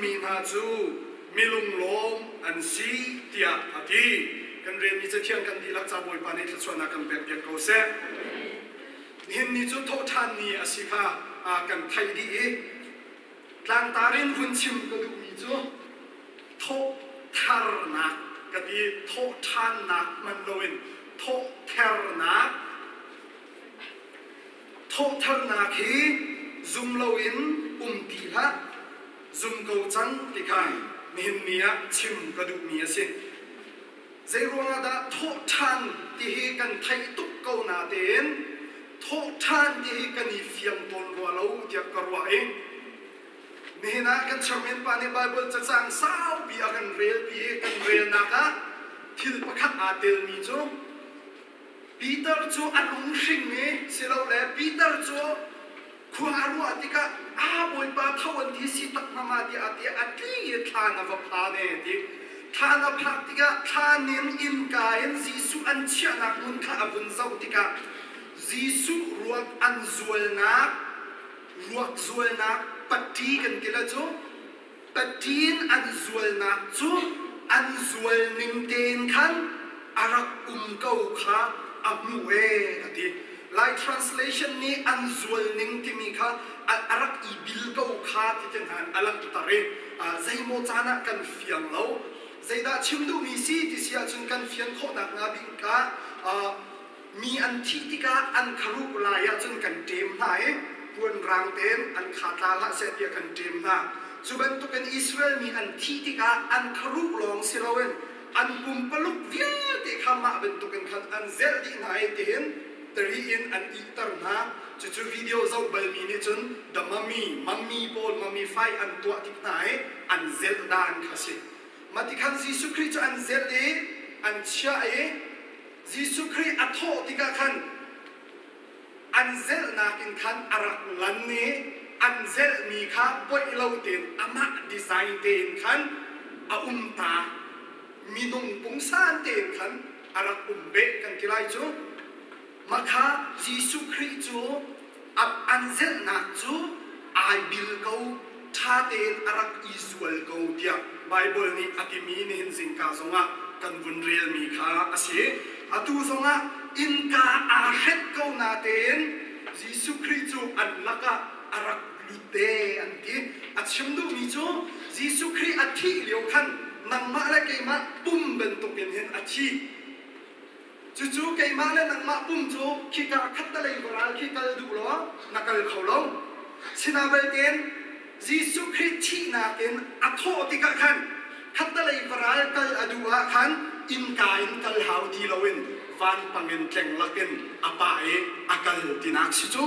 cangmi hna cu milunglawm an si tiah a ti. Kan relmi Cathiang kan dihlak ca Bawipa nih thluachuahnak kan pekpiak ko seh. Nihin ni cu thawhṭhan ni a si kha kan theih dih i tlangtar in vun chim ka duhmi cu thawhtharnak ka ti, thawhṭhannak hman loin thawhthernak. Thawhtharnak hi zum loin um ti hlah, zum ko cang ti kha nihin ni ah chim ka duhmi a si. Zeiruangah dah thawhṭhan ti hi kan theih tuk ko natein thawhṭhan ti hi kan i fiang tawn rua lo tiah ka ruah i nihin ah kan chairman pa nih Baibal cacang saupi a kan relpi i kan relnak ah thil pakhat aa telmi cu Peter cu a lunghring i silole Peter cu khua a ruah tikah aa Bawipa tho an ti si tak hnga tiah a ti, a tli i thlan a va phan e ti. Thlan a phak tikah thlan in innka in Jesuh an chiahnak hmun kha a vun zoh tikah Jesuh ruak an zualnak ruak zualnak patti kan ti la cu Patin an zualnak cu an zual ning tein khan a rak um ko kha a hmuh ee a ti. Lai translation nih an zual ning timi kha a rak i bil ko kha ti te hna in a langhter i zeimaw caan ah kan fiang lo. Zeidah chim duhmi si ti si ahcun kan fian khawhnak hnga bik ah Mi an thih tikah an kharuk lai ahcun kan ṭem hna i puan rang tein an kha tla hlah seh tiah kan ṭem hna. Cu bantukin Israel mi an thih tikah an kharuk lawng si loin an pumpaluk vialte kha mah bantukin khan an zelh dih hna i tihin tari in an ihter hna. Cucu video zoh balmi nih cun the mummy, mummy pawl mummify an tuah tik hna i an zelh dan kha si. Mah ti khan Jesuh Khrih cu an zelh i an chiah i Jesuh Khrih a thawh tikah khan an zelhnak in khan a rak lan i an zelhmi kha poih lo tein amah design tein khan a um ta, minung pungsan tein khan a rak um beh kan ti lai cu. Mah kha Jesuh Khrih cu an zelhnak cu ai bil ko, ṭha tein a rak i zual ko tiah Baibal nih a timi nihin zingka zongah kan vun relmi kha a si. Atu zongah innka aa hrenh ko natein Jesuh Khrih cu an lakah a rak lut te an ti. A chim duhmi cu Jesuh Khrih a thih lio khan nangmah le keimah pum bantukin hin a thi. Cucu keimah le nangmah pum cu khika khattelei varal khi kal duh law na kal kho lo. Sinabelte Jesuh Khrih thihnak in a thawh tikah khan khattelei varal kal a duh ah khan innka in kal hau ti loin vanpang in tleng lakin a pah i a kal tinak si cu.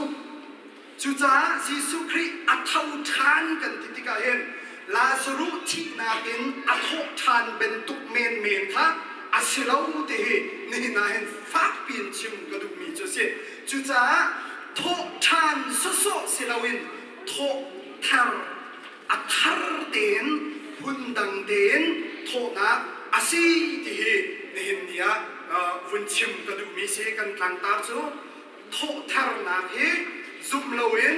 Cucaah Jesuh Khrih a tho ṭhan kan ti tikah hin Lazaruh thihnak in a thawh ṭhan bantuk menmen kha a si lo ti hi nihin ah hin fakpi in chim ka duhmi cu a si. Cucaah thawh ṭhan sawsawh si loin thawh thar, a thar tein phundang tein thawhnak a si ti hi nihin ni ah vun chim ka duhmi si. Kan tlangtar cu thawhtharnak hi zum loin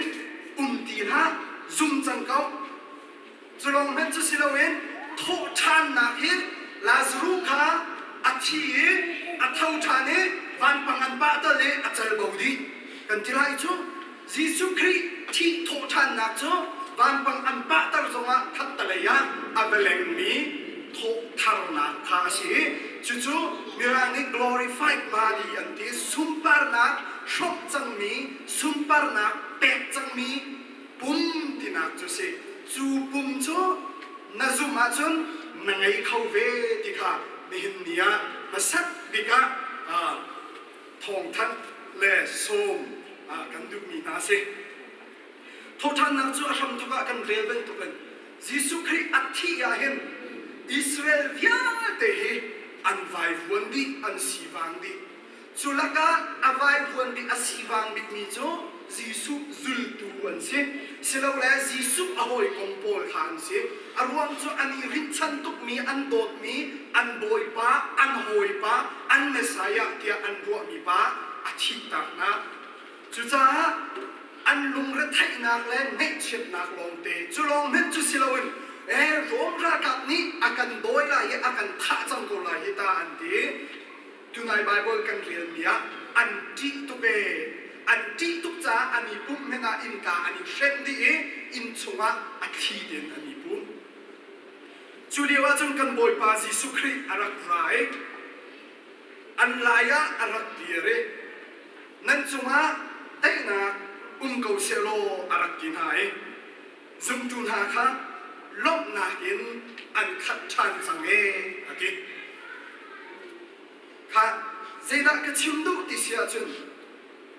um ti hlah, zum cang ko. Cu lawng hmanh cu si loin thawhṭhannak hi Lazaruh kha a thi i a tho ṭhan i vanpang an pah tal i a cal bo dih kan ti lai cu. Jesuh Khrih thih thawhṭhannak cu vanpang an pahter zongah khattelei ah a va lengmi thawhtharnak kha a si i cucu Mirang nih glorified body an ti, sunparnak hrawmh cangmi, sunparnak pek cangmi pum tinak cu a si. Cu pum cu na zumh ahcun na ngei kho ve ti kha nihin ni ah hmasat bik ah thawngthanh le sawm kan duhmi hna a si. Thawhṭhannak cu a hramthawk ah kan rel bantukin Jesuh Khrih a thih ah hin Israel vialte hi an vaivuan dih, an sivang dih. Cu lakah a vaivuan bik, a sivang bikmi cu Jesuh zultu an si. Silole Jesuh a hawikom pawl kha an si. A ruang cu an i rinhchan tukmi, an dawtmi, an bawipa, an hawipa, an Messiah tiah an ruahmi pa a thihtak hna. Cucaah an lungretheihnak le ngaihchiatnak lawngte cu lawng hmanh cu si loin Ee, Rom ralkap nih a kan dawi lai i a kan thah cang ko lai hi ta an ti. Tunai Baibal kan relmi ah an ṭih tuk ee. An ṭih tuk caah an i pumh hmanh ah innka an i hrenh dih i inn chungah a thli tein an i pum. Cu lio ah cun kan Bawipa Jesuh Khrih a rak ra i an lai ah a rak dir i nan cungah daihnak um ko sehlaw a rak ti hna i zumtu hna kha lawmhnak in an khat ṭhan cang ee a ti. Kha zeidah ka chim duh ti si ahcun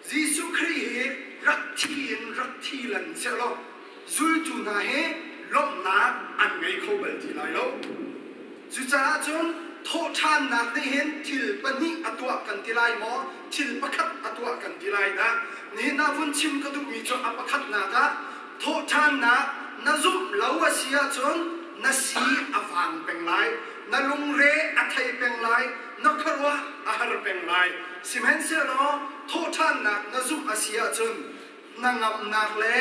Jesuh Khrih hi rak thi in rak thi lan sehlaw zultu hna hi lawmhnak an ngei kho bal ti lai lo. Cucaah cun thawhṭhannak nih hin thil pahnih a tuah kan ti lai maw, thil pakhat a tuah kan ti lai dah? Nihin ah vun chim ka duhmi cu a pakhatnak ah thawhṭhannak na zumh lo a si ahcun na si a vang peng lai, na lungre a thei peng lai, na khuaruah a har peng lai. Sihmanhsehlaw thawhṭhannak na zumh a si ahcun hnangamnak le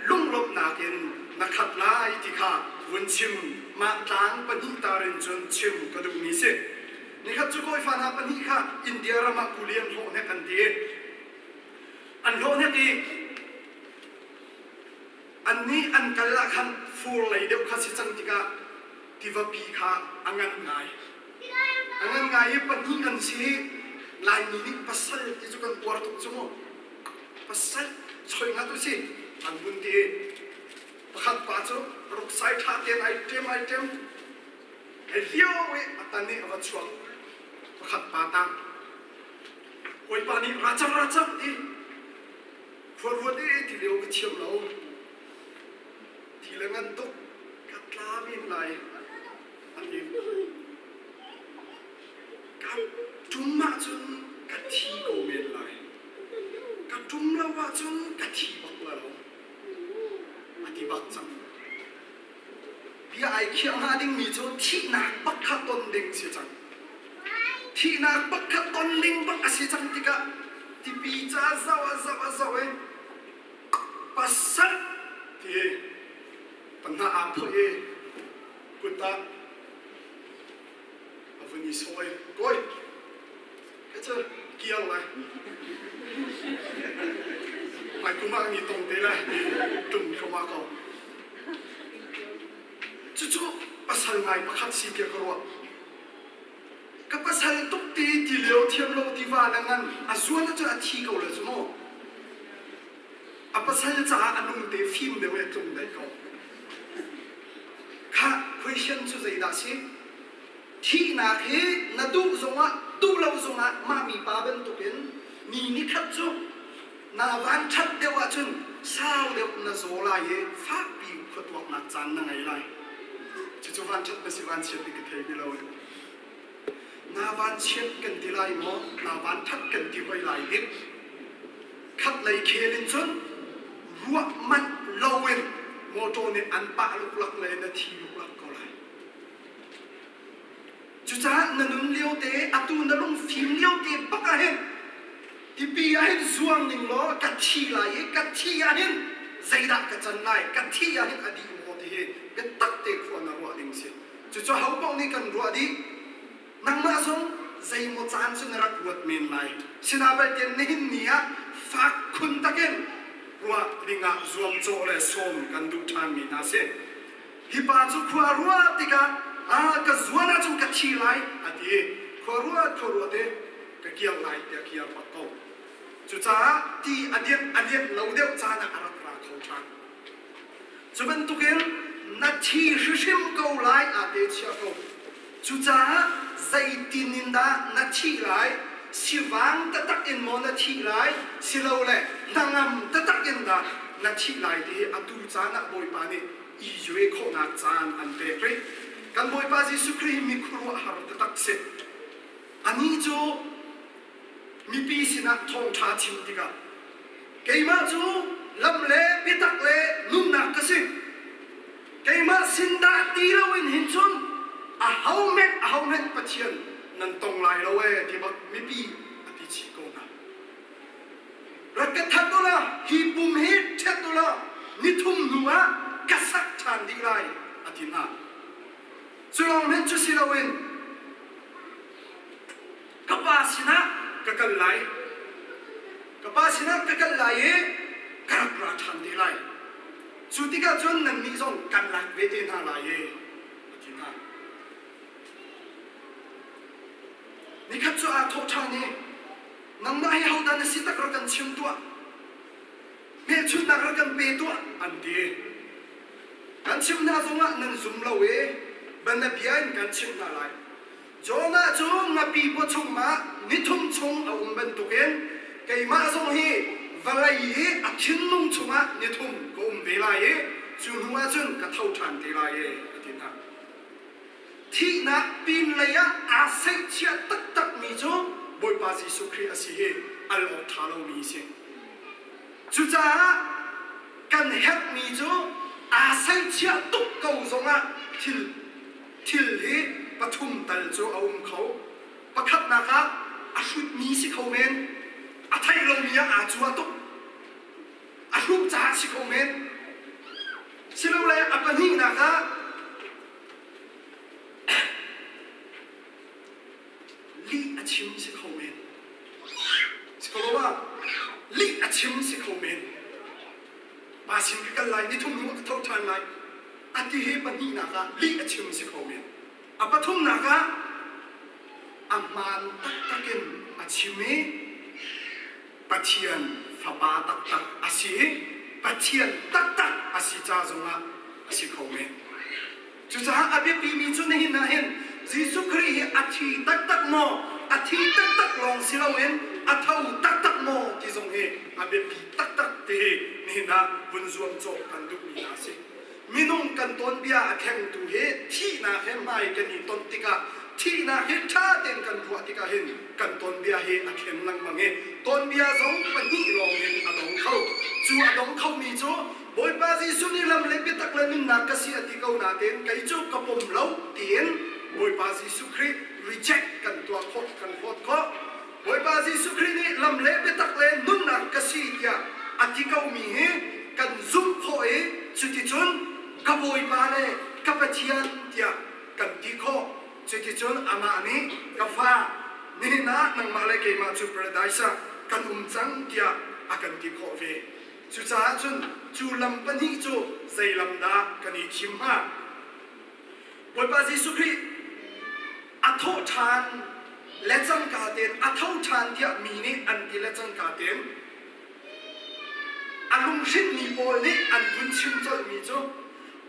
lunglawmhnak in na khat lai ti kha vun chim. Mah tlang pahnih tar in cun chim ka duhmi si. Nikhat cu kawifa hna pahnih kha India ram ah kuli an hlawh hnek an ti. An hlawh hnek i annih an kal ah khan fur lei deuh kha si cang tikah tivapi kha a ngan ngai. A ngan ngai i pahnih an si. Laimi nih pasal ti cu kan uar tuk cu mu. Pasal choi ngat usih an vun ti i pakhat pa cu ruksai ṭha tein ai ṭem ai ṭem ai lio i a tan i a va chuak. Pakhat pa tang hawipa nih ra cang ra cang ti khua ruat i ti lio ka thiam lo ti le ngan tuk ka tla men lai an ti. Ka ṭum ahcun ka thi ko men lai. Ka ṭum lo ahcun ka thi bak lai lo. A ti bak cang. Bia ai khiah hnga dingmi cu thihnak bak kha ton ding si cang. Thihnak bak kha ton ding bak a si cang tikah tipi ca zoh a zoh a zoh i pasal ti pa hna aa phoih i kut ah a vun i sawi kawi ka cu kiar lai hmai kum ah ni tong te lai tum thluahmah ko cucu pasal ngai pakhat si tiah ka ruah ka pasal tuk ti ti lio thiam lo ti va na ngan a zuan ahcun a thi ko le cu mu A pasal caah a lungte fim deuh e tlung dai ko. Khah question cu zeidah si? Thihnak hi na duh zongah duh lo zongah mah mipa bantukin mi nikhat cu naa van ṭhat deuh ahcun sau deuh na zaw lai i fakpi khuatuaknak caan na ngei lai. Cucu vanṭhat na si vanchiat ti ka thei ti lo. Naa vanchiat kan ti lai maw? Naa vanṭhat kan ti hoi lai dik. Khatlei khel in cun ruah manh loin mawṭaw nih an pah luklak le na thi luklak ko lai. Cucaah na nun lio te, atu na lungfim lio te bak ah hin tipi ah hin zuang ning law ka thi lai i ka thi ah hin zeidah ka can lai, ka thi ah hin a dih maw ti hi biatak te khua na ruah ding si. Cucu ho paoh nih kan ruah dih. Nangmah zong zeimaw caan cu na rak ruat men lai. Sinabalte nihin ni ah fak khun takin ruah dingah zuamcawh le sawm kan duh ṭhanmi hna si. Hi pa cu khua ruah tikah ah ka zuan ahcun ka thi lai a ti i khua ruat khua ruat i ka kiar lai tiah kiar bak ko. Cucaah ti a lianh a lianh lo deuh caan ah a rak ra kho ṭhan. Cu bantukin na thi hrihrim ko lai aa te chia ko. Cucaah zeitin in dah na thih lai? Sivang taktak in maw na thih lai? Silole hnangam taktak in dah na thih lai ti hi atu caan ah Bawipa nih i yue khawhnak caan an pek rih. Kan Bawipa Jesuh Khrih hi mi khuaruahhar taktak si. Anih cu mipi sinah thawngṭha chim tikah keimah cu lam le biatak le nunnak ka si. Keimah sin dah ti loin hin cun ahohmanh ahohmanh Pathian nan tong lai lo ee ti bak mipi a ti chih ko hna. Rak ka that u law hi pum hi ṭhet u law nithum hnu ah ka sak ṭhan dih lai a ti hna. cu si loin ka pa sinah ka kal lai. Ka pa sinah ka kal lai i ka rak ra ṭhan te lai. Cu tikah cun nannih zong kan lak ve te hna lai e, a ti hna. Nikhat cu aa thawh ṭhan i, Nangmah hi hodah na si tak rak kan chim tuah. Hmelchunhnak rak kan pe tuah, an ti. Kan chim hna zongah nan zum lo i bianabia in kan chimh hna lai. Jonah cu ngapi paw chungah nithum chung a um bantukin keimah zong hi vawlei i a thinlung chungah nithum ka um ve lai i cu hnuah cun ka tho ṭhan te lai e, a ti hna. Thihnak pinlei ah aa seihchiah taktakmi cu Bawipa Jesuh Khrih a si hi al awk ṭha lomi a si. Cucaah kan herhmi cu aa seihchiah tuk ko zongah thil thil hi pathum tal cu a um kho. Pakhatnak ah a hrutmi si kho men, a theih lomi ah aa cua tuk, a hruh caah si kho men. Silole a pahnihnak ah lih a chim si kho men. Si ko lo ma? Lih a chim si kho men. Pa sin ka kal lai, nithum hnu ah ka tho ṭhan lai. A ti hi pahnihnak ah lih a chim si kho men. A pathumnak ah a hmaan taktak in a chim i Pathian fapa taktak a si i Pathian taktak a si ca zongah a si kho men. Cucaah a biapimi cu nihin ah hin Jesuh Khrih hi a thi taktak maw, a thi taktak lawng si loin a tho taktak maw ti zong hi a biapi taktak ti hi nihin ah vun zuamcawh kan duhmi hna a si. Minung kan tuanbia a thlengtu hi thihnak he hmai kan i ton tikah thihnak hi ṭha tein kan ruah tikah hin kan tuanbia hi a thleng lengmang i tuanbia zong pahnih lawng in a dong kho. Cu a dong khomi cu Bawipa Jesuh nih lam le biatak le nunnak ka si a ti ko nain kei cu ka pom lo tiin Bawipa Jesuh Khrih reject kan tuah khawh kan hlawt khawh. Bawipa Jesuh Khrih nih lam le biatak le nunnak ka si tiah a ti komi hi kan zumh khawh i cuticun ka Bawipa le ka Pathian tiah kan ti khawh. Cuticun amah nih ka fa nihin ah nangmah le keimah cu paradise ah kan um cang tiah a kan ti khawh ve. Cucaah cun cu lam pahnih cu zei lam dah kan i thim hnga? Bawipa Jesuh Khrih a thawh ṭhan le cangka tein a tho ṭhan tiah mi nih an ti le cangka tein a lunghrinhmi pawl nih an vun chim colhmi cu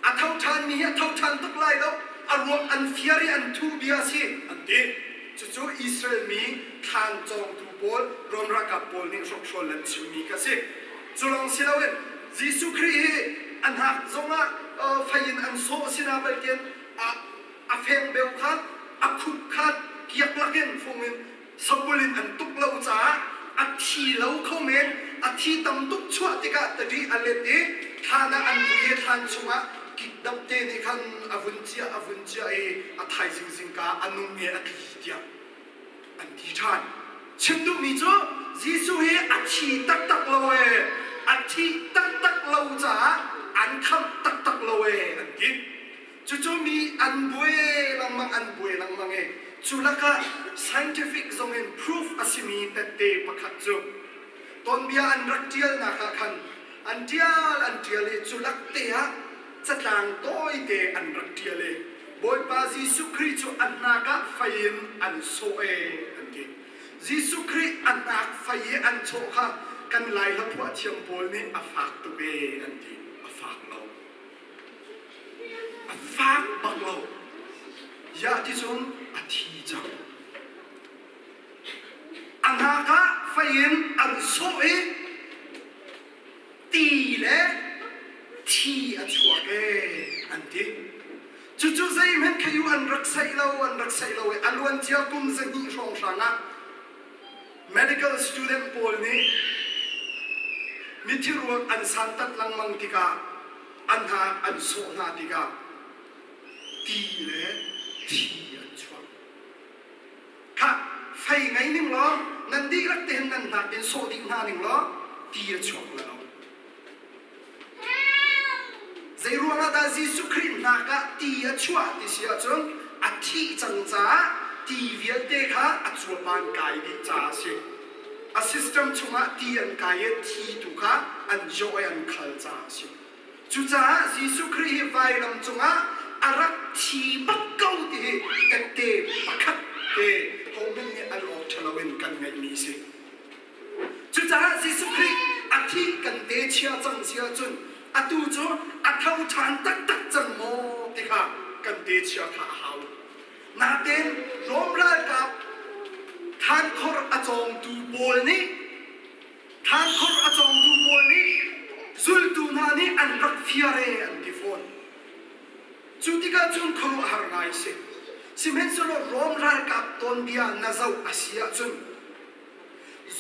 a tho ṭhanmi hi a tho ṭhan tuk lai lo, a ruak an fiar i an thuh bia a si an ti. Cucu Israel mi thlaan cawngtu pawl Rom ralkap pawl nih hrokhrawl an chimmi kha a si. Cu lawng si loin Jesuh Khrih hi a hnak zongah fei in an sawh sinah baltian a fengbeu kha a khup kha kiak lakin fung in sabul in an tuk lo caah a thi lo kho men. A thi tam tuk chuah tikah tari a let i thlan ah an vui i thlan chungah kikdap te nih khan a vun ciah a vun ciah i a thaizing zingka a nung i a tli tiah an ti ṭhan. Chim duhmi cu Jesuh hi a thi taktak lo ee, a thih taktak lo caah an khamh taktak lo ee an ti. Cucu mi an buai lengmang an buai lengmang i cu lakah scientific zong in proof a simi tette pakhat cu tuanbia an rak ṭialnak ah khan an ṭial an ṭial i cu lak te ah catlang tawite an rak ṭial i Bawipa Jesuh Khrih cu a hnak ah fei in an sawh ee an ti. Jesuh Khrih a hnak fei i an chawh kha kan Lai hlaphuah thiam pawl nih a fak tuk ee an ti. A fak lo. A fak bak lo. Ziah ti cun a thi cang. A hnak ah fei in an sawh i ti le thi a chuak ee an ti. Cucu zeihmanh kha u an rak saih lo an rak saih lo i a luancia kum zahnih hrawnghrang ah medical student pawl nih mithi ruak an santat lengmang tikah an hna an sawh hna tikah ti le thi an chuak. Khah fei ngei ning law nan dihlak tein nan hnak in sawh dih hna ning law ti a chuak la lo. Zei ruangah dah Jesuh Khrih hnak ah ti a chuah ti si ahcun a thih cang caah ti vialte kha a cuap ah an kai dih caah a si. A system chungah ti an kai i thi tu kha an zawh i an khal caah a si. Cucaah Jesuh Khrih hi vailam cungah a rak thi bak ko ti hi tette pakhat te hohmanh nih al awk ṭhalo in kan ngeihmi a si. Cucaah Jesuh Khrih a thih kan te chia cang si ahcun atu cu a tho ṭhan taktak cang maw ti kha kan te chia kha a hau. Nain Rom ralkap thankhor a cawngtu pawl nih Thankhor a cawngtu pawl nih zultu hna nih an rak fiar e an ti fawn. Cu tikah cun khuaruahhar ngai a si. Sihmanhsehlaw Rom ralkap tuanbia na zoh a si ahcun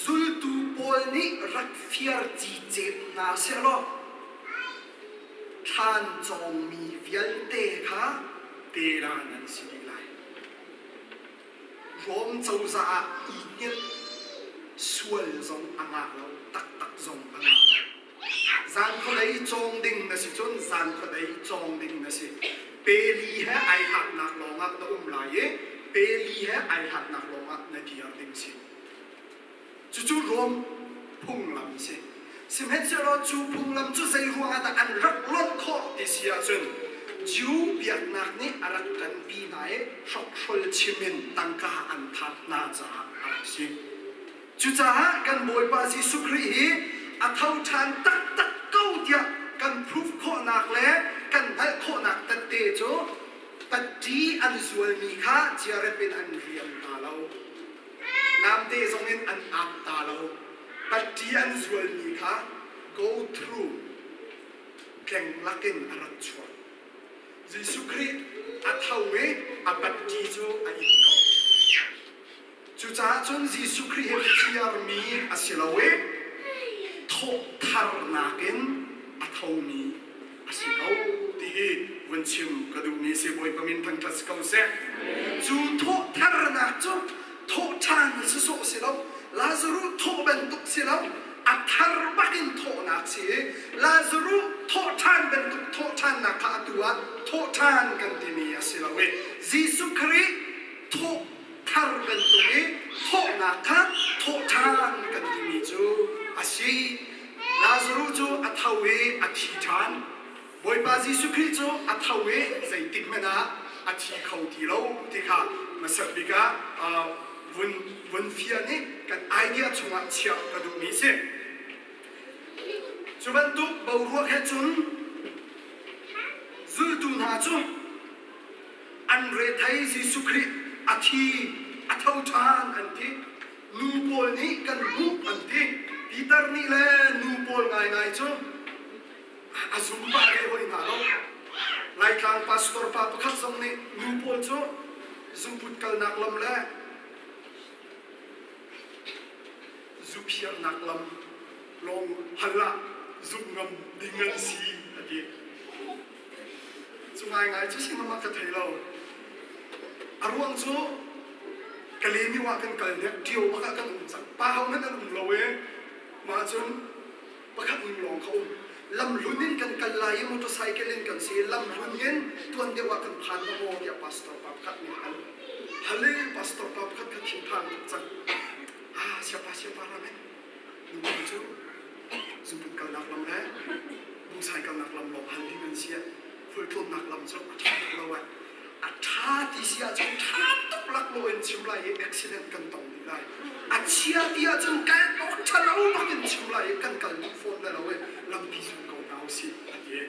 zultu pawl nih rak fiar cicet hna sehlaw thlan cawngmi vialte kha tela nan si dih lai. Rom cozah ah i hngilh sual zong a ngah lo, taktak zong a ngah lo. Zan khuadei cawng ding na si cun zan khuadei cawng ding na si. Peli he ai hlatnak lawngah na um lai i peli he ai hlatnak lawngah na dir ding si. Cucu Rom phunglam a si. Sihmanhsehlaw cu phunglam cu zei ruangah dah an rak lonh khawh ti si ahcun Jew biaknak nih a rak ṭanpi hna i hrokhrol chim in tangka an thap hna caah a rak si. Cucaah kan Bawipa Jesuh Khrih hi a tho ṭhan taktak ko tiah kan proof khawhnak le kan hngalh khawhnak tette cu patti an zualmi kha ciarep in an riam hna lo. Namte zongin an ap ta lo. Patti an zualmi kha go through tleng lakin a rak chuak. Jesuh Khrih a tho i a patti cu a it ko. Cucaah cun Jesuh Khrih hi thiarmi a si lo i thawhtharnak in a thomi a si ko ti hi vun chim ka duhmi si. Bawipa min thangṭhat si ko seh. Cu thawhtharnak cu thawhṭhan si sawh si lo, Lazaruh thawh bantuk si lo, a thar bak in thawhnak si i Lazaruh thawhṭhan bantuk thawhṭhannak kha atu ah thawhṭhan kan timi a si lo i Jesuh Khrih thawh thar bantuk i thawhnak kha thawhṭhan kan timi cu a si. Lazaruh cu a tho i a thi ṭhan. Bawipa Jesuh Khrih cu a tho i zeitik hmanh ah a thi kho ti lo ti kha hmasat bik ah vun vun fian i kan idea chungah chiah ka duhmi a si. Cu bantuk boruak he cun zultu hna cu an rethei Jesuh Khrih a thi a tho ṭhan an ti. Nu pawl nih kan hmuh an ti. Peter nih le nu pawl ngaingai cu a zum pah ve hoi hna lo. Laitlang pastor pa pakhat zong nih nu pawl cu zuput kalnak lam le zuphiarnak lam lawng hal ah zumh ngam ding an si a ti. Cu ngaingai cu si ngam ah ka thei lo. A ruang cu Kalaymyo ah kan kal dek ṭio bak ah kan um cang. Pa ho hmanh an um lo i mah cun pakhat nu lawng kha um. Lamhlun in kan kal lai i motorcycle in kan si i lamhlun in tuan deuh ah kan phan va maw tiah pastor pa pakhat nih a hal. Hal i pastor pa pakhat kha thinphang tuk cang. Ah siapa siapa ramen. Nu cu zuput kalnak lam le bungsai kalnak lam lawng hal ding an si. Khualtlawnnak lam cu a ṭha tuk lo ai. A ṭha ti si ahcun ṭha tuk laklawh in chim lai i accident kan tong dih lai. A chia ti ahcun kal awk ṭhalo bak in chim lai i kan kal duh fawn lai lo i lampi zul ko hna usih a ti.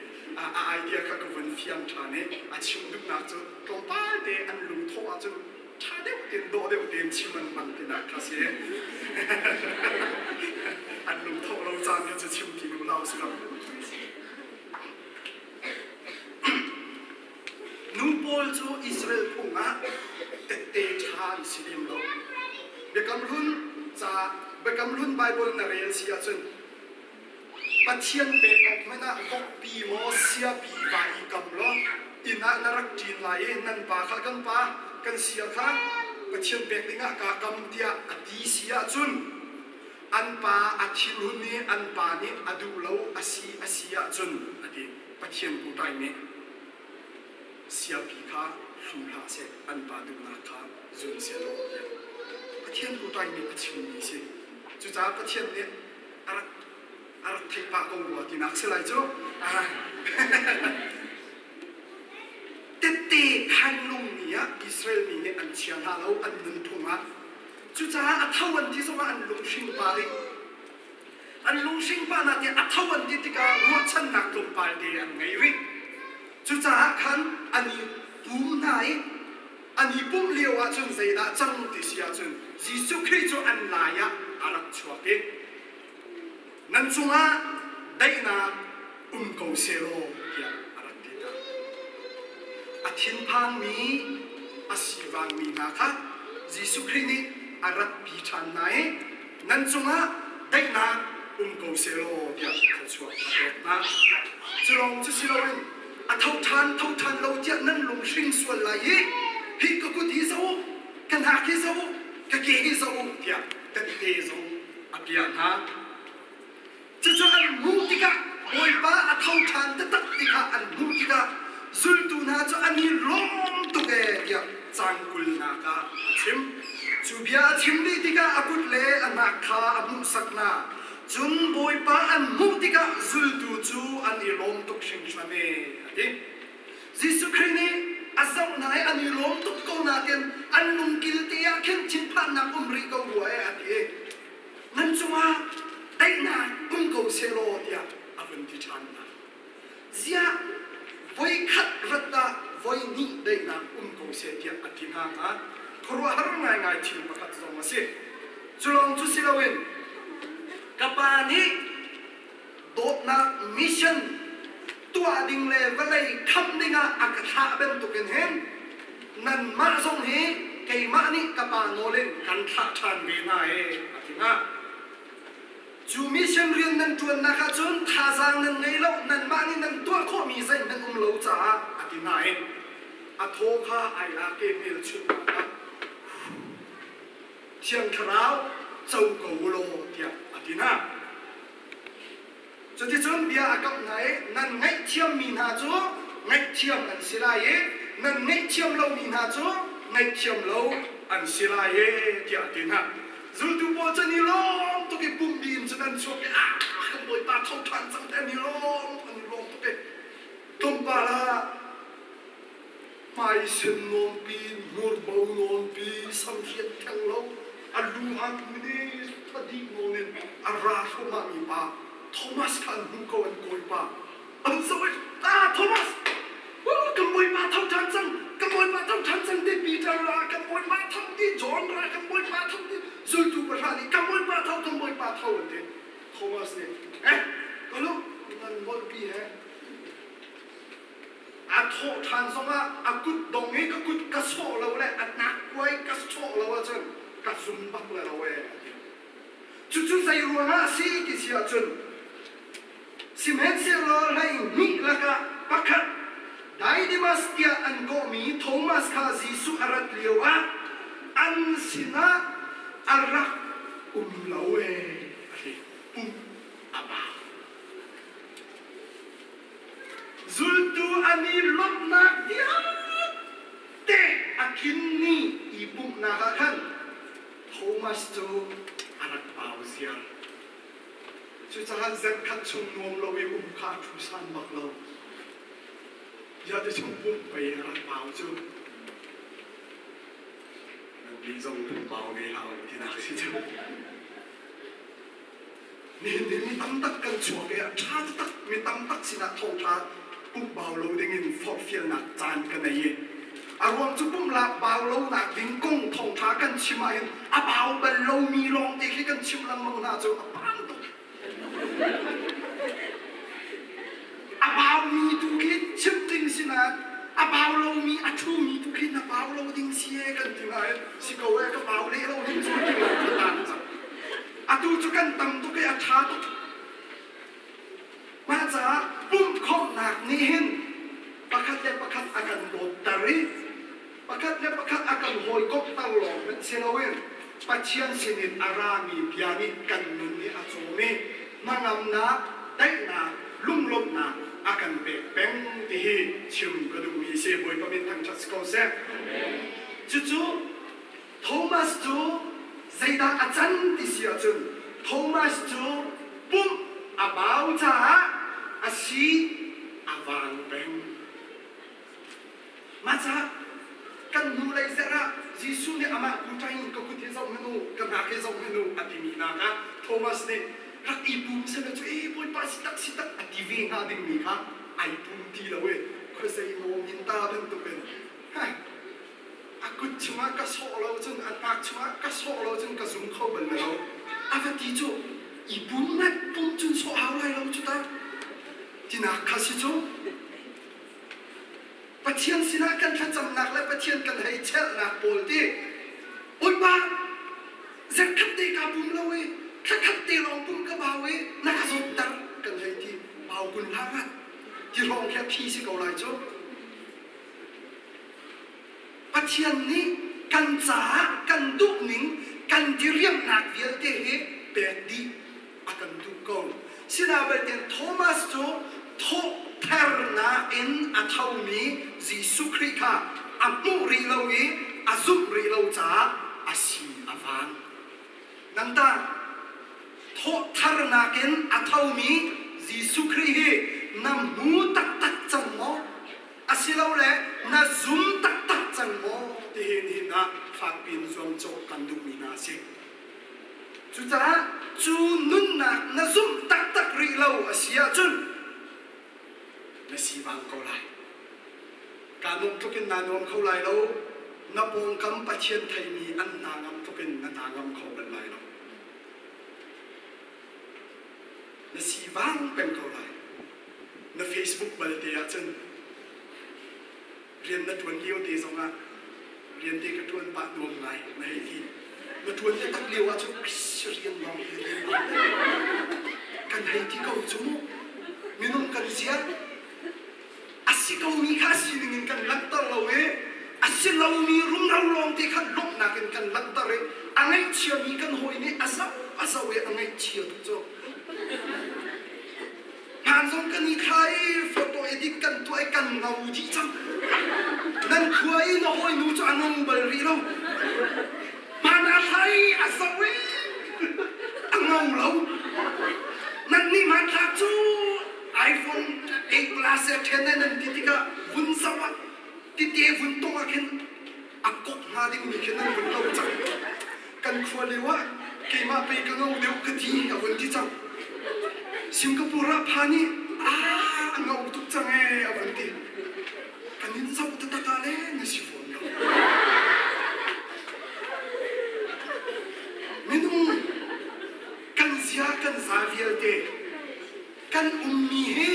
A a idea kha ka vun fiang ṭhan i a chim duhnak cu tlawmpal te an lungthawh ahcun ṭha deuh tein dawh deuh tein chim an hman tinak kha si. An lungthawh lo caan kha cu chim ti duh hlah usih law. Nu pawl cu Israel phung ah tette ṭha an si lem lo. Biakam Hlun ca Biakam Hlun Baibal na rel si ahcun Pathian pek awk hmanh ah vokpi maw siapi va i kam law inn ah na rak ṭin lai i nan pa kha kan pa kan sia kha Pathian pek dingah kaa kam tiah a ti si ahcun an pa a thinhun i an pa nih a duh lo a si a si ahcun a ti. Pathian kutai nih. Siapi kha hlu hlah seh, an pa duhnak kha zul sehlaw tiah Pathian lutlai nih a chimmi a si. Cucaah Pathian nih a rak a rak theih pah ko rua tinak si lai cu. Tette khanlungmi ah Israel mi nih an chia hna lo an nunphung ah. Cucaah a tho an ti zongah an lunghring pah rih. An lunghring pah na tiah a tho an ti tikah ruahchannak tlawmpal te an ngei rih. Cucaah khan an i pum hna i an i pumh lio ahcun zeidah cang ti si ahcun Jesuh Khrih cu an lai ah a rak chuak i nan cungah daihnak um ko sehlaw tiah a rak ti hna. A thinphangmi a sivangmi hna kha Jesuh Khrih nih a ratpi ṭhan hna i nan cungah daihnak um ko sehlaw tiah thluachuah a pek hna. Cu lawng cu si loin a tho ṭhan tho ṭhan lo tiah nan lunghring sual lai i hi ka kut hi zoh u, ka hnak hi zoh u, ka ke hi zoh u tiah tette zong a piah hna. Cucu an hmuh tikah Bawipa a tho ṭhan taktak ti kha an hmuh tikah zultu hna cu an i lawm tuk ee tiah caang kulnak ah a chim. Cu bia a chim dih tikah a kut le a hnak kha a hmuhsak hna. Cun Bawipa an hmuh tikah zultu cu an i lawm tuk hringhran ee a ti. Jesuh Khrih nih a zoh hna i an i lawm tuk ko nain an lungkil te ah khin thinphannak um rih ko rua ee a ti. Nan cungah daihnak um ko sehlaw tiah a vun ti ṭhan hna. Ziah voikhat rat ah voihnih daihnak um ko seh tiah a ti hna hnga? Khuaruahhar ngaingai thil pakhat zong a si. Cu lawng cu si loin ka pa nih dawtnak mission tuah ding le vawlei khamh dingah a ka thlah bantukin hin nanmah zong hi keimah nih ka pa nawl in kan thlah ṭhan ve hna ee a ti hnga. Cu mission rian nan ṭuannak ah cun thazaang nan ngei lo, nanmah nih nan tuah khawhmi zeihmanh um lo caah a ti hna i a thaw kha ai lak i hmelchunhnak ah Thiang Thlarau co ko u law tiah a ti hna. Cuticun bia a kamh hna i nan ngaihthiammi hna cu ngaihthiam an si lai i nan ngaihthiam lomi hna cu ngaihthiam lo an si lai e tiah a ti hna. Zultu pawl cu an i lawm tuk i pumpi in cun an chuak i ah kan Bawipa tho ṭhan cang ti an i lawm an i lawm tuk i tlawmpal ah Hmaisen nawnpi, hmurbo nawnpi, samhriat theng lo, a lu aa tun i thadih nawn in a ra thluahmahmi pa Thomas kha an hmuh ko an kawipa. An zoh i, Ah, Thomas! Kan bawipa tho ṭhan cang! Kan bawipa tho ṭhan cang ti Peter ra, kan bawipa tho ti John ra, kan bawipa tho ti zultu pahra nih kan bawipa tho, kan bawipa tho an ti. Thomas nih, Eh, ka lu, nan molhpi he A thawh ṭhan zongah a kut dong i ka kut ka sawh lo le a hnak-kuai ka sawh lo ahcun ka zum bak le lo ee a ti. Cucu zei ruangah a si ti si ahcun sihmanhsehlaw 12 lakah pakhat Didymus tiah an kawhmi Thomas kha Jesuh a rat lioah an sinah a rak um lo ee a ti. Pumh a bau. Zultu an i lawmhnak vialte a tlinmi i pumhnak ah khan Thomas cu a rak bau ziar. Cucaah zarhkhat chung nuam lo i um kha a ṭhu san bak lo. Ziah chung pumh pei a rak bau cu. Nannih zong pumh bau ve hlah u tinak a si cu. Nihin ni mi tamtak kan chuak i a ṭha taktak mi tamtak sinah thawngṭha pumh bau lo dingin forhfialnak caan ka nei i a ruang cu pumhlak bau lonak ding kong thawngṭha kan chim ahhin a bau bal lomi lawngte khi kan chim lengmang hna cu a pang tuk. A baumi tu khi chim ding si nain a bau lomi a ṭhumi tu khi na bau lo ding si e kan ti nain si ko e ka bau leh lo ding cu ti lo ka tan cang. Atu cu kan tam tuk i a ṭha tuk. Mah caah pumhkhawmhnak nih hin pakhat le pakhat a kan dawtter i pakhat le pakhat a kan hawikomhter lawng hmanh si loin Pathian sinin a rami bia nih kan nun hi a cawm i hnangamnak, daihnak, lunglawmhnak a kan pek peng ti hi chim ka duhmi a si. Bawipa min thangṭhat si ko seh. Cucu Thomas cu zeidah a can ti si ahcun Thomas cu pumh a bau caah a si a vang peng. Mah caah kan hnulei zarh ah Jesuh nih amah kuṭang in ka kut hi zoh hmanh u, ka hnak hi zoh hmanh u a timi hna kha Thomas nih rak i pum selaw cu ee Bawipa si tak si tak a ti ve hnga dingmi kha ai pum ti lo i khuazei maw min ta bantukin a kut chungah ka sawh lo cun a hnak chungah ka sawh lo cun ka zum kho bal lo a va ti cu i pum ngat pum cun sawh hau lai lo cu ta tinak kha si cu. Pathian sinah kan thlacamnak le Pathian kan hei chelhnak pawl ti Bawipa zerkhat te kaa pum lo i thlakhat te lawng pum ka bau i na ka zawtter kan hei ti bau kun hlah ngat ti hrawng khi a phi si ko lai cu. Pathian nih kan caah kan duhning kan diriamnak vialte hi pek dih a kan duh ko. Sinain Thomas cu thawhthernak in a thomi Jesuh Khrih kha a hmuh rih lo i a zumh rih lo caah a si a van. Nang tah thawhtharnak in a thomi Jesuh Khrih hi na hmu taktak cang maw? Asilole na zum taktak cang maw? Tihin hin ah fakpi in zuamcawh kan duhmi hna a si. Cucaah cu nunnak na zumh taktak rih lo a si ahcun na sivang ko lai. Kaa nuam tluk in naa nuam kho lai lo. Na pawngkam Pathian theimi an hna ngam tluk in na hna ngam kho bal lai lo. Na sivang peng ko lai. Na Facebook balte ahcun Rian na ṭuan lio te zongah rian te ka ṭuan pah nuam ngai na hei ti. Na ṭuan taktak lio ahcun rian lawng rian lawng kan hei ti ko cu mu. Minung kan zia a si komi kha a sining in kan langhter lo i a si lomi rumro lawng te kha lawmhnak in kan langhter i a ngaihchiami kan hawi nih a zoh a zoh i a ngaihchia tuk cu. Hmaan zong kan i thla i photo edit kan tuah i kan ngau dih cang. Nan khua i na hawinu cu a ngau bal rih lo. Hmaan a thla i a zoh i a ngau lo. Nan nih hmanthlak cu iPhone 8 Plus he ṭhen nan ti tikah vun zoh ah tite vun tawh ah khin a kok hnga dingmi khi nan vun lo cang. Kan khua lio ah keimah pei ka ngo deuh ka ti a vun ti cang. Singapore ah phan i a ngo tuk cang ee a vun ti. Kan in zoh taktak ah le na si fawn lo. Minung kan zia kan za vialte kan ummi hi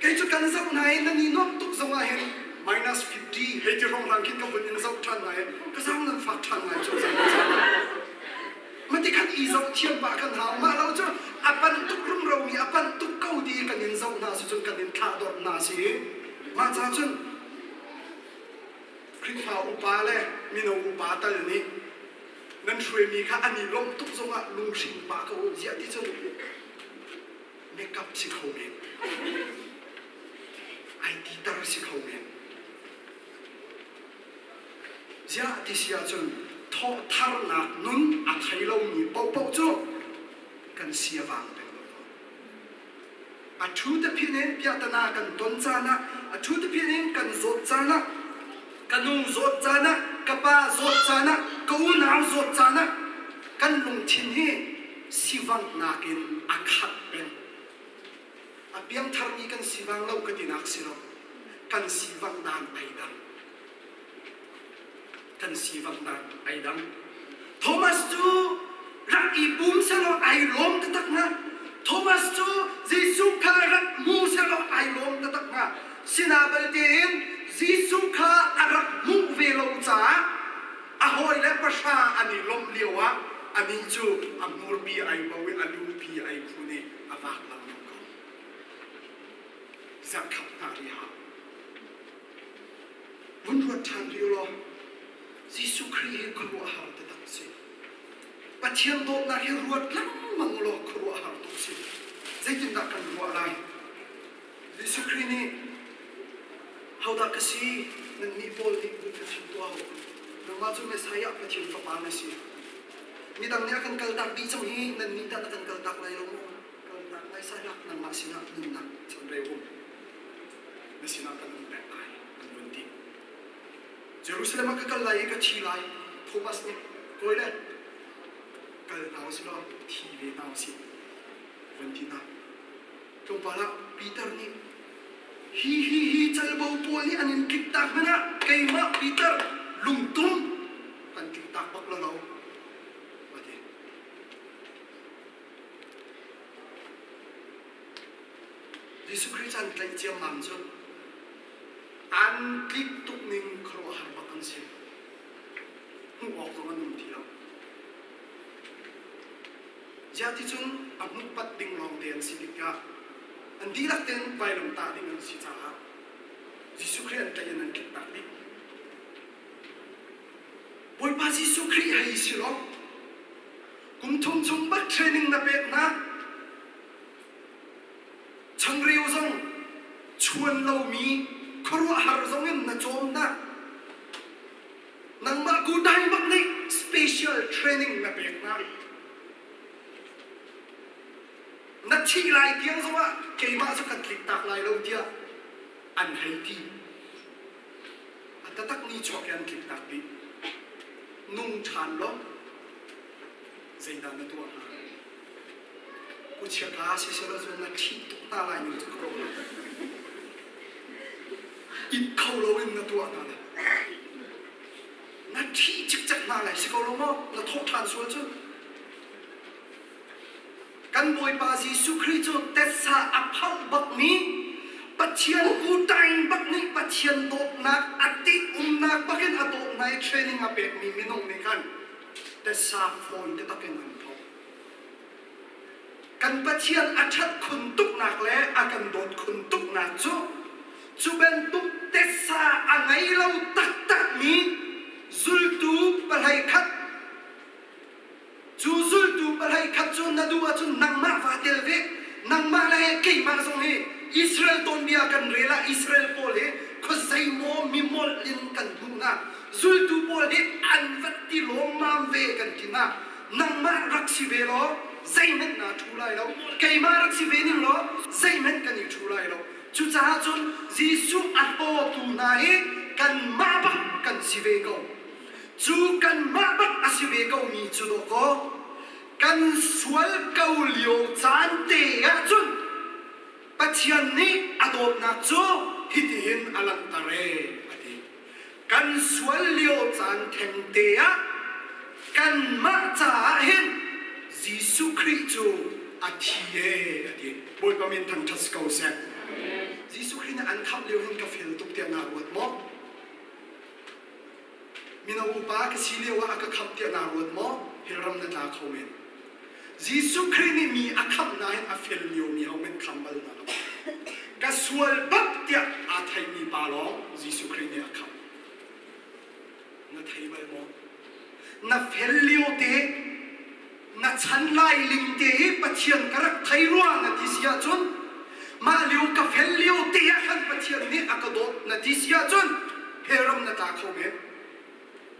Kei cu kan zoh hna i nan i nuamh tuk zong ah hin minus 50 hei ti hrawnghrang khin ka vun in zoh ṭhan hna i ka zaang nan fak ṭhan ngai cu zang Mati khan i zoh thiam pah kan hau. Mah lo cu a pan tuk rumro mi a pan tuk ko ti kan in zoh hna si cun kan in thlah dawt hna si. Mah ca cun Khrihfa upa le mino upa tal nih nan hruaimi kha an i lawmh tuk zongah lunghring pah ko u ziah ti cun makeup si kho men ai titer si kho men ziah ti si ahcun thawhtharnak nun a thei lomi paohpaoh cu kan si a vang peng lo a thu te phin in piahtana kan ton caan ah a thu te phin in kan zawt caan ah ka nu zawt caan ah ka pa zawt caan ah ka unau zawt caan ah kan lungthin hi sivanghnak in a khat peng. A piangtharmi kan sivang lo ka tinak si lo. Kan sivangh dan ai dang. Kan sivangh dan ai dang. Thomas cu rak i pum selaw ai lawm taktak hnga. Thomas cu Jesuh kha rak hmu selaw ai lawm taktak hnga. Sina belte in Jesuh kha a rak hmuh ve lo caah A hawile pahra an i lawmh lioah anih cu a hmurpi ai bo i a lupi ai khun i a vak lengmang ko. Zarhkhat hna rih hau. Vun ruat ṭhan rih law Jesuh Khrih hi khuaruahhar taktak a si. Pathian dawtnak hi ruat lengmang law khuaruahhar tuk si. Zeitindah kan ruah lai? Jesuh Khrih nih. Hodah ka si? Nannih pawl nih vun ka chim tuah u. Nangmah cu Messiah Pathian Fapa na si. Midang nih a kan kaltak dih cang hi nannih dah na kan kaltak lai lo maw? Kaltak lai sai hlah, nangmah sinah nunnak chanreu um. Na sinah kan um peng lai, an vun ti. Jerusalem ah ka kal lai i ka thi lai. Thomas nih, Kawi le, kal hna usih law thi ve hna usih, vun ti hna. Tlawmpal ah Peter nih, Hi hi hi calbo pawl nih an in tliktak hmanh ah keimah Peter lungtum kan tliktak bak la lo, a ti. Jesuh Khrih cu an tlaih ciammam cu an tlik tuk ning khuaruahhar bak an si. Hmuh awk zong an um ti lo. Ziah ti cun a hmuhpat ding lawngte an si tikah an dihlak tein vailam tah ding an si caah Jesuh Khrih an tlaih in an tliktak dih. Bawipa Jesuh Khrih hei si law kum thum chung bak training na pek hna changreu zong chuan lomi khuaruahhar zong in na cawm hna. Nangmah kutai bak nih special training na pek hna. Na thih lai tiang zongah keimah cu kan tliktak lai lo tiah an hei ti. A taktak ni chuak i an tliktak dih. Nung ṭhan law zeidah na tuah hnga? Kuchiaka siselaw cun na ṭhih tuk hna lai ning cu ka ruah lo. It kho loin na tuah hna lai. Na ṭhih cikcek hna lai si ko lo maw? Na thawh ṭhan sual cun. Kan Bawipa Jesuh Khrih cu tetsa a phoh bakmi Pathian kuṭaing bak nih Pathian dawtnak a tih umnak bakin a dawt hna i training a pekmi minung nih khan tetsa fawn taktak in an phoh. Kan Pathian a ṭhat khun tuknak le a kan dawt khun tuknak cu cu bantuk tetsa a ngei lo taktakmi zultu pahlei khat Cu zultu pahlei khat cu na duh ahcun nangmah vaa tel ve. Nangmah le keimah zong hi Israel tuanbia kan rel ah Israel pawl hi khuazeimaw mimolh in kan hmuh hna. Zultu pawl hi an va ti lawmmam ve kan ti hna. Nangmah rak si ve law zeihmanh naa ṭhu lai lo. Keimah rak si ve ning law zeihmanh kan i ṭhu lai lo. Cucaah cun Jesuh a hlawtu hna hi kanmah bak kan si ve ko. Cu kanmah bak a si ve komi cu dawkaw kan sual ko lio caan te ahcun Pathian nih a dawtnak cu hitihin a langhter ee a ti. Kan sual lio caan thengte ah kanmah caah hin Jesuh Khrih cu a thi ee a ti. Bawipa min thangṭhat si ko seh. Jesuh Khrih nih an khamh lio hin ka fel tuk tiah naa ruat maw? Mino upa ka si lio ah a ka khamh tiah naa ruat maw? Hellram na tla kho men. Jesuh Khrih nih mi a khamh nain a fel liomi hohmanh kham bal hna lo. Ka sual bak tiah aa theimi pa lawng Jesuh Khrih nih a khamh. Na thei bal maw? Na fel lio te, na chan lai ling te hi Pathian ka rak thei rua na ti si ahcun mah lio ka fel lio te ah khan Pathian nih a ka dawt na ti si ahcun hellram na tla kho men.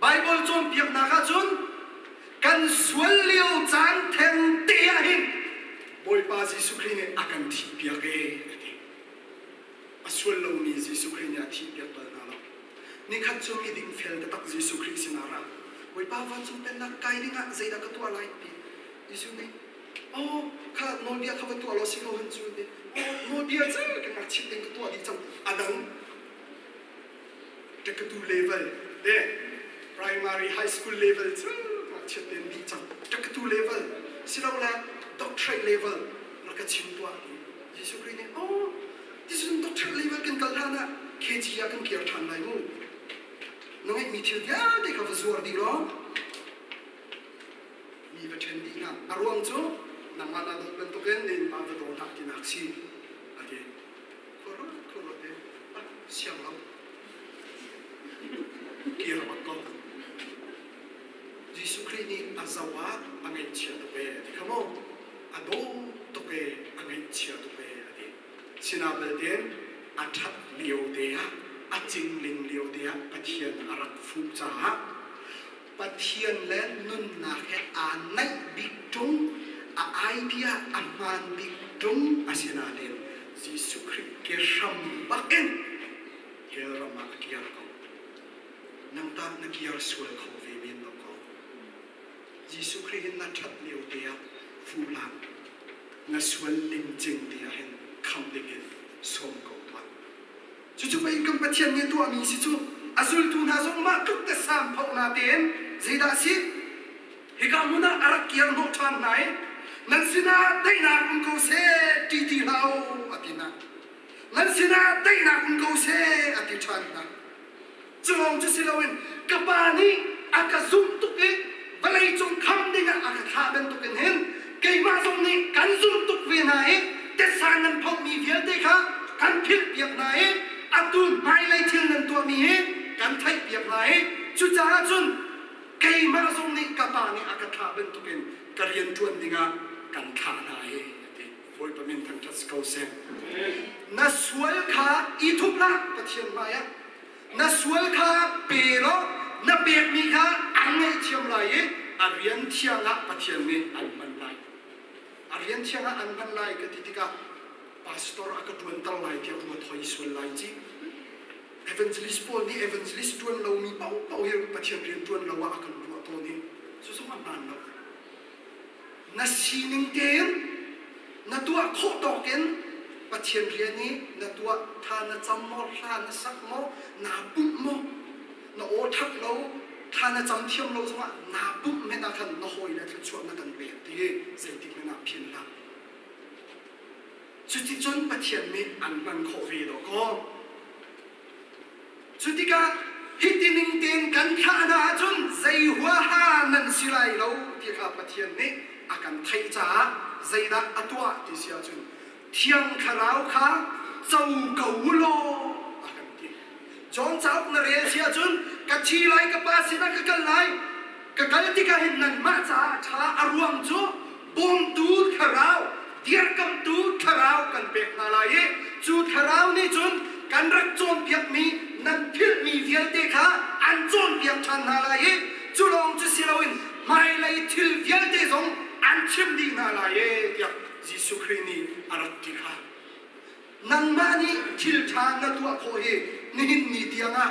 Baibal cawnpiaknak ahcun kan sual lio caan theng te ah hin Bawipa Jesuh Khrih nih a kan thihpiak ee a ti. A sual lomi Jesuh Khrih nih a thihpiak bal hna lo. Nikhat cu miding fel taktak Jesuh Khrih sinah ra. Bawipa vancung pennak kai dingah zeidah ka tuah lai ti. Jesuh nih, Oh, kha nawlbia kha va tuah law si ko hen cu ti. Oh, nawlbia cu ka ngakchit ding ka tuah dih cang. A dang ṭekatu level te primary high school level cu ngakchiat tein dih cang. Ṭekatu level silole doctorate level rak ka chim tuah ti. Jesuh Khrih nih, Oh, ticun doctorate level kan kal hlan ah KG ah kan kir ṭhan lai mu. Na ngeihmi thil vialte kha va zuar dih law mi va ṭhen dih hna. A ruang cu nangmah naa dawt bantukin na innpa va daw hlah tinak si a ti. Khuaruat khuaruat in ah siang lo. Kir bak ko. Jesuh Khrih nih a zoh ah a ngaihchia tuk ee a ti kha mu. A daw tuk ee, a ngaihchia tuk ee a ti. Sinah belte a ṭhat lio te ah. A cingling lio te ah Pathian a rak fuh caah Pathian le nunnak he aa naih bik ṭung, a idea a hmaan bik ṭung asinain Jesuh Khrih ke hram bakin hell ram ah a kir ko. Nang tah na kir sual kho ve men lo ko. Jesuh Khrih hin na ṭhat lio te ah fuh hlah. Na sual lingcing te ah hin khamh dingin sawm ko tuah. Cucu pei kan Pathian nih tuahmi si cu. A zultu hna zong mah tluk te samphoh na tein zeidah a si? Hika hmun ah a rak kir hnawh ṭhan hna i nan sinah daihnak um ko seh ṭi ti hlah u a ti hna. Nan sinah daihnak um ko seh a ti ṭhan hna. Cu lawng cu si loin ka Pa nih a ka zumh tuk i vawleicung kham dingah a ka thlah bantukin hin keimah zong nih kan zumh tuk ve hna i tesa nan phomhmi vialte kha kan philhpiak hna i atu hmailei thil nan tuahmi hi kan theihpiak hna i cucaah cun keimah zong nih ka Pa nih a ka thlah bantukin ka rian ṭuan dingah kan thlah hna hi a ti. Bawipa min thangṭhat si ko seh. Na sual kha i thup hlah Pathian hmaiah. Na sual kha pe law na pekmi kha an ngaihthiam lai i a rian thiang ah Pathian nih an hman lai. A rian thiang ah an hman lai ka ti tikah pastor a ka ṭuanter lai tiah ruat hoi sual lai ci. Evangelist pawl nih evangelist ṭuan lomi paohpaoh hi Pathian rian ṭuan lo ah a kan ruah tawn i cucu a hmaan lo. Na sining tein na tuah khawh tawk in Pathian rian i na tuah tha na cam maw, hla na sak maw, naa pumh maw, na aw ṭhat lo, thla na cam thiam lo zongah naa pumh men ah khan na hawile thluachuah na kan pek ti hi zeitik hmanh ah philh hlah. Cuticun Pathian nih an hman khawh ve dawh kaw. Cu tikah hiti ning tein kan thlah hna ahcun zei huaha nan si lai lo ti kha Pathian nih a kan theih caah zeidah a tuah ti si ahcun Thiang Thlarau kha co ko u law a kan ti. John cauk na rel si ahcun ka thi lai ka pa sinah ka kal lai ka kal tikah hin nanmah caah a ṭha a ruang cu bawmtu thlarau dirkamtu thlarau kan pek hna lai i cu thlarau nih cun kan rak cawnpiakmi nan philhmi vialte kha an cawnpiak ṭhan hna lai i cu lawng cu si loin hmailei thil vialte zong an chim dih hna lai e tiah Jesuh Khrih nih a rak ti kha. Nangmah nih thil ṭha na tuah khawh hi nihin ni tiangah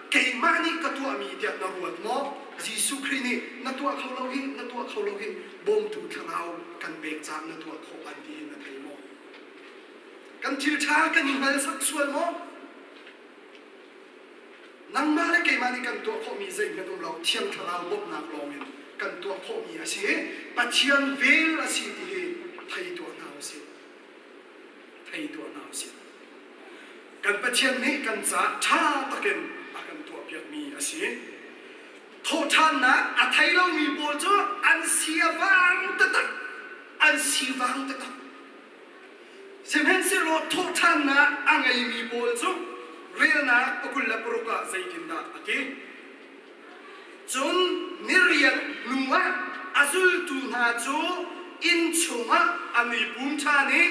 keimah nih ka tuahmi tiah na ruat maw? Jesuh Khrih nih na tuah kho lo hi, na tuah kho lo hi bawmtu thlarau kan pek caah na tuah khawh an ti hi na thei maw? Kan thil ṭha kan i hngal sak sual maw? Nangmah le keimah nih kan tuah khawhmi zeihmanh um lo, Thiang Thlarau bawmhnak lawngin kan tuah khawhmi a si i Pathian vel a si ti hi thei tuah hna u sih. Thei tuah hna usih. Kan Pathian nih kan caah ṭha takin a kan tuahpiakmi a si. Thawhṭhannak a thei lomi pawl cu an si a vang taktak. An si vang taktak. Sihmanhsehlaw thawhṭhannak a ngeimi pawl cu relnak 26 ah zeitindah a ti? Cun niriat hnuah a zultu hna cu inn chungah an i pum ṭhan i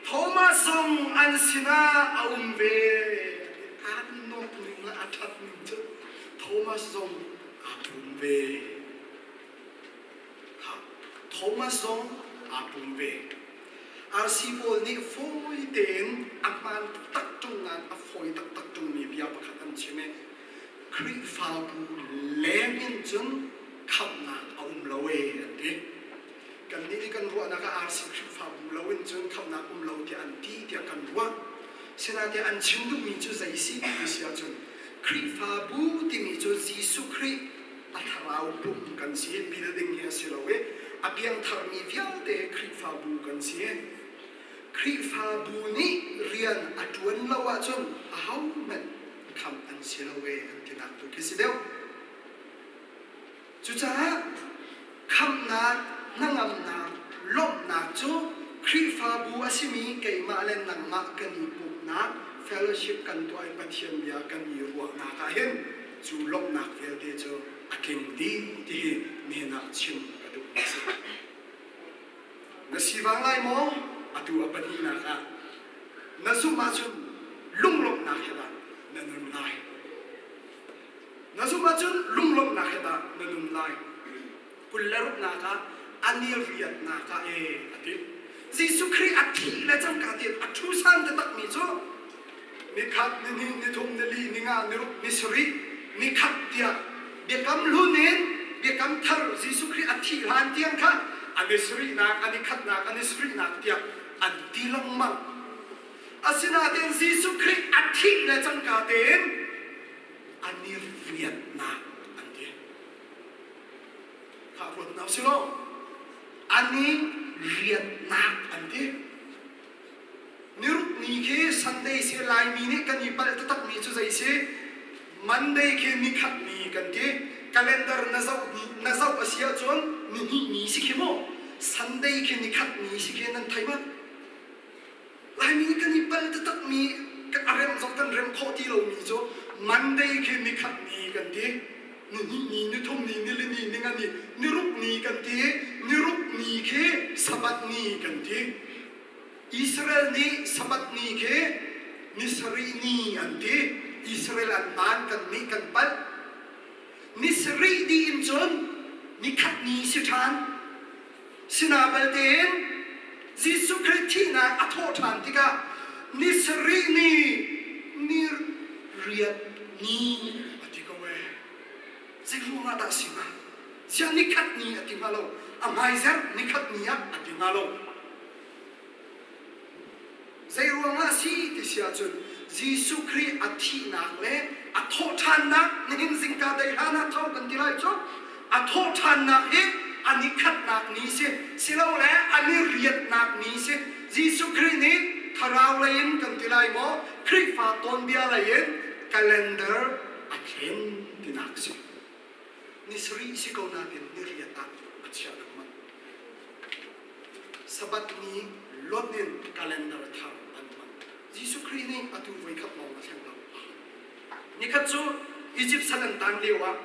Thomas zong an sinah a um ve. An nawk ning le a ṭhat ning cu Thomas zong aa pum ve. Thomas zong aa pum ve. RC pawl nih fawi tein a hmaan taktak ṭung nain a fawi taktak ṭungmi bia pakhat an chim i Khrihfabu leng in cun khamhnak a um lo ee an ti. Kannih nih kan ruahnak ah RC Khrihfabu lo in cun khamhnak um lo tiah an ti tiah kan ruah. Sinain an chim duhmi cu zei si ti si ahcun Khrihfabu timi cu Jesuh Khrih a thlarau pum kan si i building hi a si lo i a piangtharmi vialte hi Khrihfabu kan si. Khrihfabu nih rian a ṭuan lo ahcun ahohmanh khamh an si lo e an tinak tu khi si deuh. Cucaah khamhnak, hnangamnak, lawmhnak cu Khrihfabu a simi keimah le nangmah kan i pumhnak, fellowship kan tuah i Pathian bia kan i ruahnak ah hin cu lawmhnak vialte cu a tling dih ti hi nihin ah chim ka duh a si. Na sivang lai maw? Atu a pahnihnak ah na zumh ahcun lunglawmhnak he dah. na nun lai? Na zumh ahcun lunglawmhnak he dah na nun lai? 26nak ah an i riatnak ah ee a ti. Jesuh Khrih a thih le cangka tiin a ṭhu san taktakmi cu nikhat, nihnih, nithum, nili, ninga, niruk, nisarih, nikhat tiah biakam hlun in biakam thar Jesuh Khrih a thih hlan tiang kha an i sarihnak, an i khatnak, an i sarihnak tiah an ti lengmang. Asinain Jesuh Khrih a thih le cangka tein an i riatnak an ti. Kha ruat hna usih law an i riatnak an ti. Niruk ni khi Sunday si Laimi nih kan i palh taktakmi cu zei si? Monday khi nikhat ni kan ti. Calendar na zoh na zoh a si ahcun nihnih ni si khi mu. Sunday khi nikhat ni si khi nan thei ma? Laimi nih kan i palh taktakmi a rem zong kan rem khawh ti lomi cu Monday khi nikhat ni kan ti. Nihnih ni, nithum ni, nili ni, ninga ni, niruk ni kan ti. Niruk ni khi Sabbath ni kan ti. Israel nih Sabbath ni khi ni sarih ni an ti. Israel an hmaan kan nih kan palh. Ni sarih dih in cun nikhat ni si ṭhan. Sina balte in Jesuh Khrih thihnak a thawh ṭhan tikah ni sarih ni, ni riat ni a ti ko ee. Zei ruangah dah a si hnga? Ziah nikhat ni a ti hnga lo? A hmaizerh nikhat ni ah a ti hnga lo. Zei ruangah a si ti si ahcun Jesuh Khrih a thihnak le a thawhṭhannak nihin zingka dei hlan ah tho kan ti lai cu a thawhṭhannak hi a nikhatnak ni si silole a ni riatnak ni si Jesuh Khrih nih thlarau lei in kan ti lai maw Khrihfa tuanbia lei in calendar a thlen tinak si. Ni sarih si ko nain ni riat ah a chiah lengmang. Sabbath ni lonh in calendar thar an hman. Jesuh Khrih nih atu voikhat lawng a thleng lo. Nikhat cu Egypt sal an taan lio ah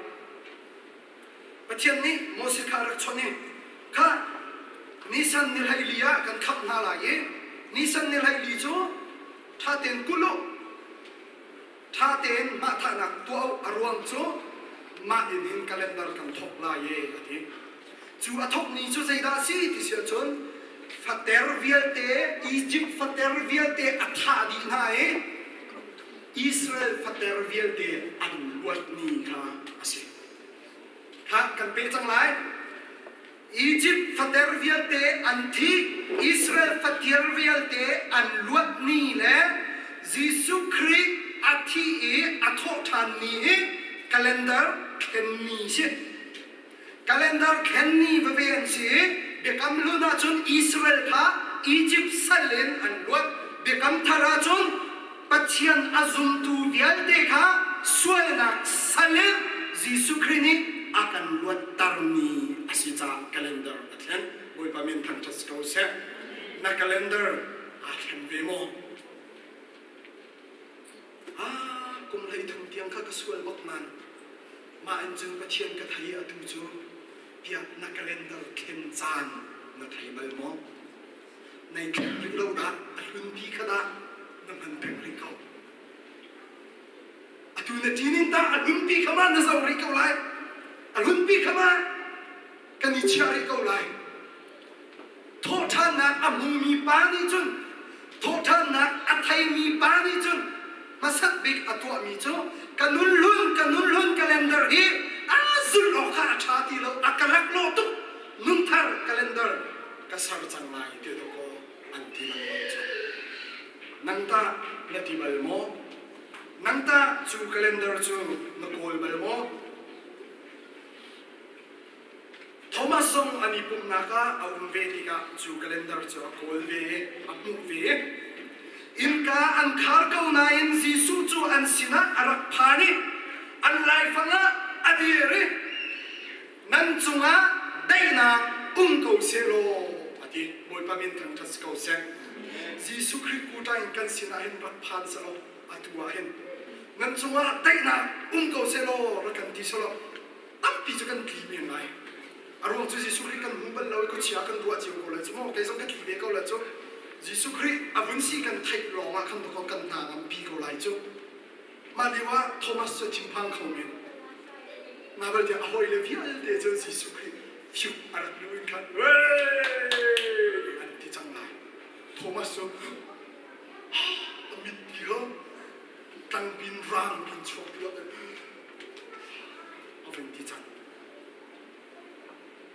Pathian nih Moses kha a rak chawnh i, Khah, Nisan ni hleili ah kan khamh hna lai i Nisan ni hleili cu ṭha tein kulh u, ṭha tein mahthahnak tuah u, a ruang cu mah in hin calendar kan thawk lai e a ti. Cu a thawk ni cu zeidah a si ti si ahcun fater vialte Egypt fater vialte a thah dih hna i Israel fater vialte an luat ni kha a si. Kha kan peh cang lai. Egypt fater vialte an thi, Israel fatir vialte an luat ni le Jesuh Khrih a thi i a thawh ṭhan ni hi calendar thlen ni si. Calendar thlen ni veve an si i Biakam Hlun ahcun Israel kha Egypt sal in an luat. Biakam Thar ahcun Pathian a zumtu vialte kha sualnak sal in Jesuh Khrih nih a kan luattermi a si caah calendar a thlen. Bawipa min thangṭhat si ko seh. Na calendar aa thleng ve maw? Ah, kum 13 tiang kha ka sual bak man. Mah in cun Pathian ka thei i atu cu tiah na calendar thlen caan na thei bal maw? Nei thleng rih lo dah a hlunpi kha dah na hman peng rih ko. Atu na ṭin in tah a hlunpi kha ma na zoh rih ko lai. A hlunpi kha ma kan i chiah rih ko lai. Thawhṭhannak a hmumi pa nih cun thawhṭhannak a theimi pa nih cun hmasat bik a tuahmi cu ka nun hlun ka nun hlun calendar hi a zulh awk kha a ṭha ti lo a ka laklawh tuk nunthar calendar ka ser cang lai ti dawkaw an ti lengmang cu. Nang tah na ti bal maw? Nang tah cu calendar cu na kawl bal maw? Thomas zong an i pumhnak ah a um ve tikah cu calendar cu a kawl ve i a hmuh ve. Innka an khar ko nain Jesuh cu an sinah a rak phan i an laifang ah a dir i nan cungah daihnak um ko sehlaw a ti. Bawipa min thangṭhat si ko seh. Jesuh Khrih kuṭa in kan sinah hin rak phan sehlaw atu ah hin nan cungah daihnak um ko sehlaw rak kan ti sehlaw tampi cu kan tli men lai. A ruang cu Jesuh Khrih kan hmu bal lo i khuachia kan ruah cio ko lai cu maw kei zong ka tli ve ko lai cu Jesuh Khrih a vun si kan theih lawng ah khan dawkaw kan hna ngampi ko lai cu. Mah lio ah Thomas cu thinphang kho men. Mah belte a hawile vialte cu Jesuh Khrih fiu a rak luh in khan an ti cang lai. Thomas cu a mit ti kha tlangpin rangpin chuak ti a vun ti cang.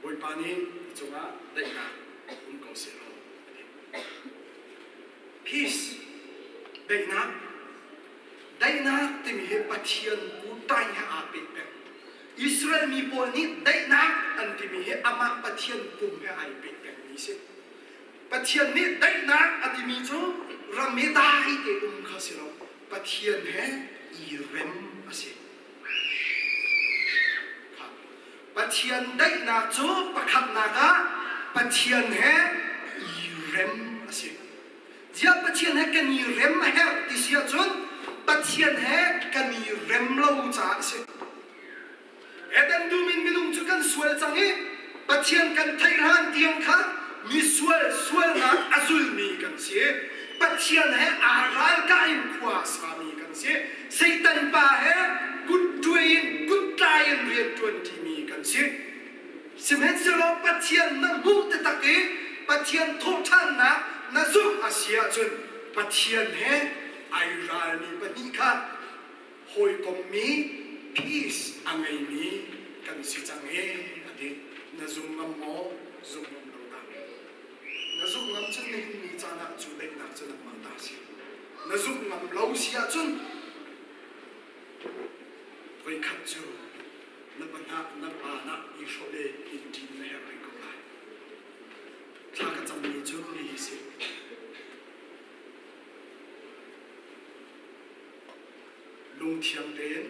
Bawipa nih na cungah daihnak um ko seh law a ti. Peace, daihnak. Daihnak timi hi Pathian kutai he aa peh peng. Israel mi pawl nih daihnak an timi hi amah Pathian pum he ai peh pengmi si. Pathian nih daihnak a timi cu ram i dai te um kha si lo. Pathian he i rem a si. Pathian daihnak cu pakhatnak ah Pathian he i rem a si. Ziah Pathian he kan i rem a herh ti si ahcun Pathian he kan i rem lo caah a si. Eden dum in minung cu kan sual cang i Pathian kan theih hlan tiang kha misual sualnak a zulmi kan si. Pathian he aa ralkah in khua a sami kan si. Satan pa he kuttuai in kuttlai in rian ṭuanṭimi kan si. Sihmanhsehlaw Pathian na hmuh taktak i Pathian thawhṭhannak na zumh a si ahcun Pathian he ai ralmi pahnih kha hawikommi peace a ngeimi kan si cang ee a ti. Na zum ngam maw? Zum ngam lo dah. Na zumh ngam cun nihin ni caan ah cu daihnak cu nangmah ta a si. Na zumh ngam lo si ahcun voikhat cu na panah na panah i hrawh le in ṭin na herh rih ko lai. Thla ka cammi cu hihi si. Lungthiang tein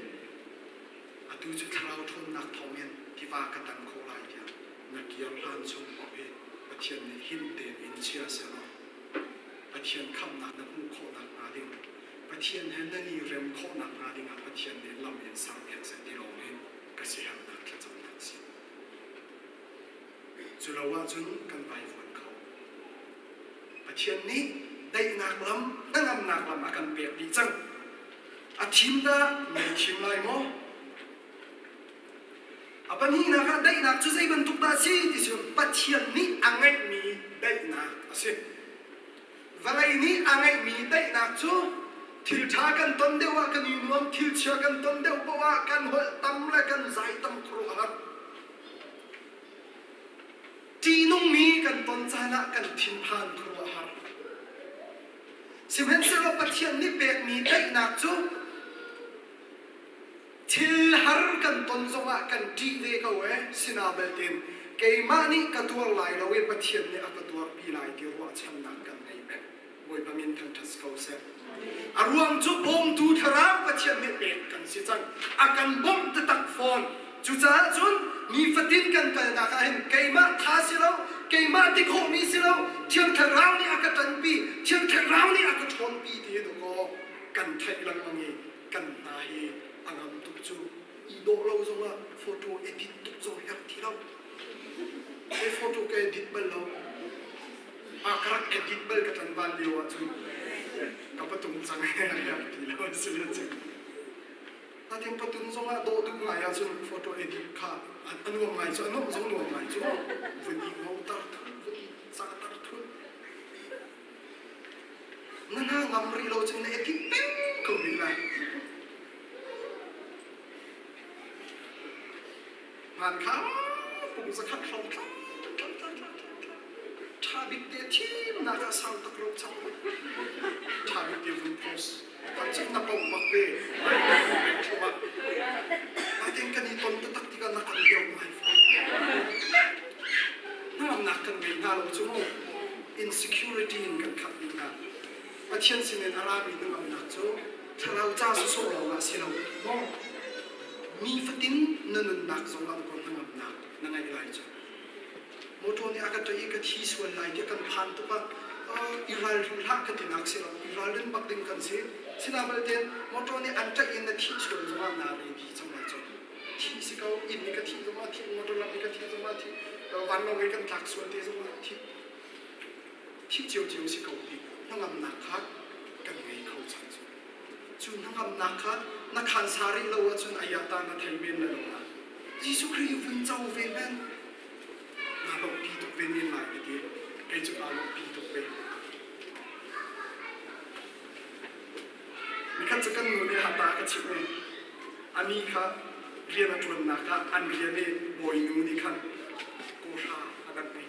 atu cu thlarau ṭhawnnak thawngin tiva ka tan khawh lai tiah na kir hlan chung paoh hi Pathian nih him tein in chia sehlaw Pathian khamhnak na hmuh khawh nakhnga ding Pathian he nan i rem khawh nakhnga dingah Pathian nih lam in serpiak seh ti lawng hi ka siaherhnak thlacamnak a si. Cu lo ahcun kan vaivuan kho. Pathian nih daihnak lam, hnangamnak lam a kan pek dih cang. A thim dah nan thim lai maw? A pahnihnak ah daihnak cu zei bantuk dah a si ti cu Pathian nih a ngeihmi daihnak a si. Vawlei nih a ngeihmi daihnak cu thil ṭha kan ton deuh ah kan i nuam, thil chia kan ton deuh paoh ah kan holh tam le kan zai tam khuaruah a har. Ṭihnungmi kan ton caan ah kan thinphan khuaruah a har. Sihmanhsehlaw Pathian nih pekmi daihnak cu Thil har kan ton zongah kan ṭih ve ko ee. Sina beltin keimah nih ka tuar lai lo i Pathian nih a ka tuarpi lai ti ruahchannak kan ngei peng. Bawipa min thangṭhat si ko seh. A ruang cu bawmtu thlarau Pathian nih pek kan si cang. A kan bawmh taktak fawn. Cucaah cun nifatin kan kalnak ah hin keimah tha si lo, keimah ti khawhmi si lo, Thiang Thlarau nih a ka ṭanpi, Thiang Thlarau nih a ka ṭhawnpi ti hi dawkaw kan theih lengmang i kan hna hi a ngam tuk cu i dawh lo zongah photo edit tuk zong herh ti lo. He photo ka edit bal lo. A ka rak edit bal ka tlangval lio ahcun ka patung cang he a herh ti lo si le cun. Natin patun zongah dawh duh ngai ahcun photo edit kha a nuam ngai cu a nuam zong nuam ngai cu vun i ngotar thul vun i catar thul Na hna ngam rih lo cun na edit peng ko rih lai. Hmaan kha pung zakhat hrawng thla thla thla thla thla thla ṭha bik te thimnak ah sau tak ro cang. Ṭha bik te vun post. Kan cun na pom bak ve. Thluah. Natin kan i ton taktak tikah na kan deuh ngai fawn. Hnangamnak kan ngei hna lo cu mu. Insecurity in kan khat dih hna. Pathian sinin a rami hnangamnak cu thlarau ca sawsawh lawngah si lo maw? Nifatin na nunnak zong ah ko hnangamnak na ngeih lai cu. Motor nih a ka ṭah i ka thi sual lai tiah kan phan tuk ah i ralring hlah ka tinak si lo. I ralrin bak ding kan si. Sinain belte motor nih an ṭaih in na thih sual zongah naa ready cang lai cu. Thih si ko, inn i ka thih zongah thih, motor lam i ka thih zongah thih, vanlawng i kan tlak sual te zongah thih. Thih ciocio si ko ti hnangamnak kha kan ngei kho cang cu. Cu. Cu hnangamnak kha na khansa rih lo ahcun ayata na thei men lai lo na. Jesuh Khrih vun co ve men. Naa lawmhpi tuk ve men lai ka ti. Kei cu kaa lawmhpi tuk ve. Nikhat cu kan nu nih hata a ka chimh i a mi kha rian a ṭuannak ah an rian i bawinu nih khan kawhra a dangh i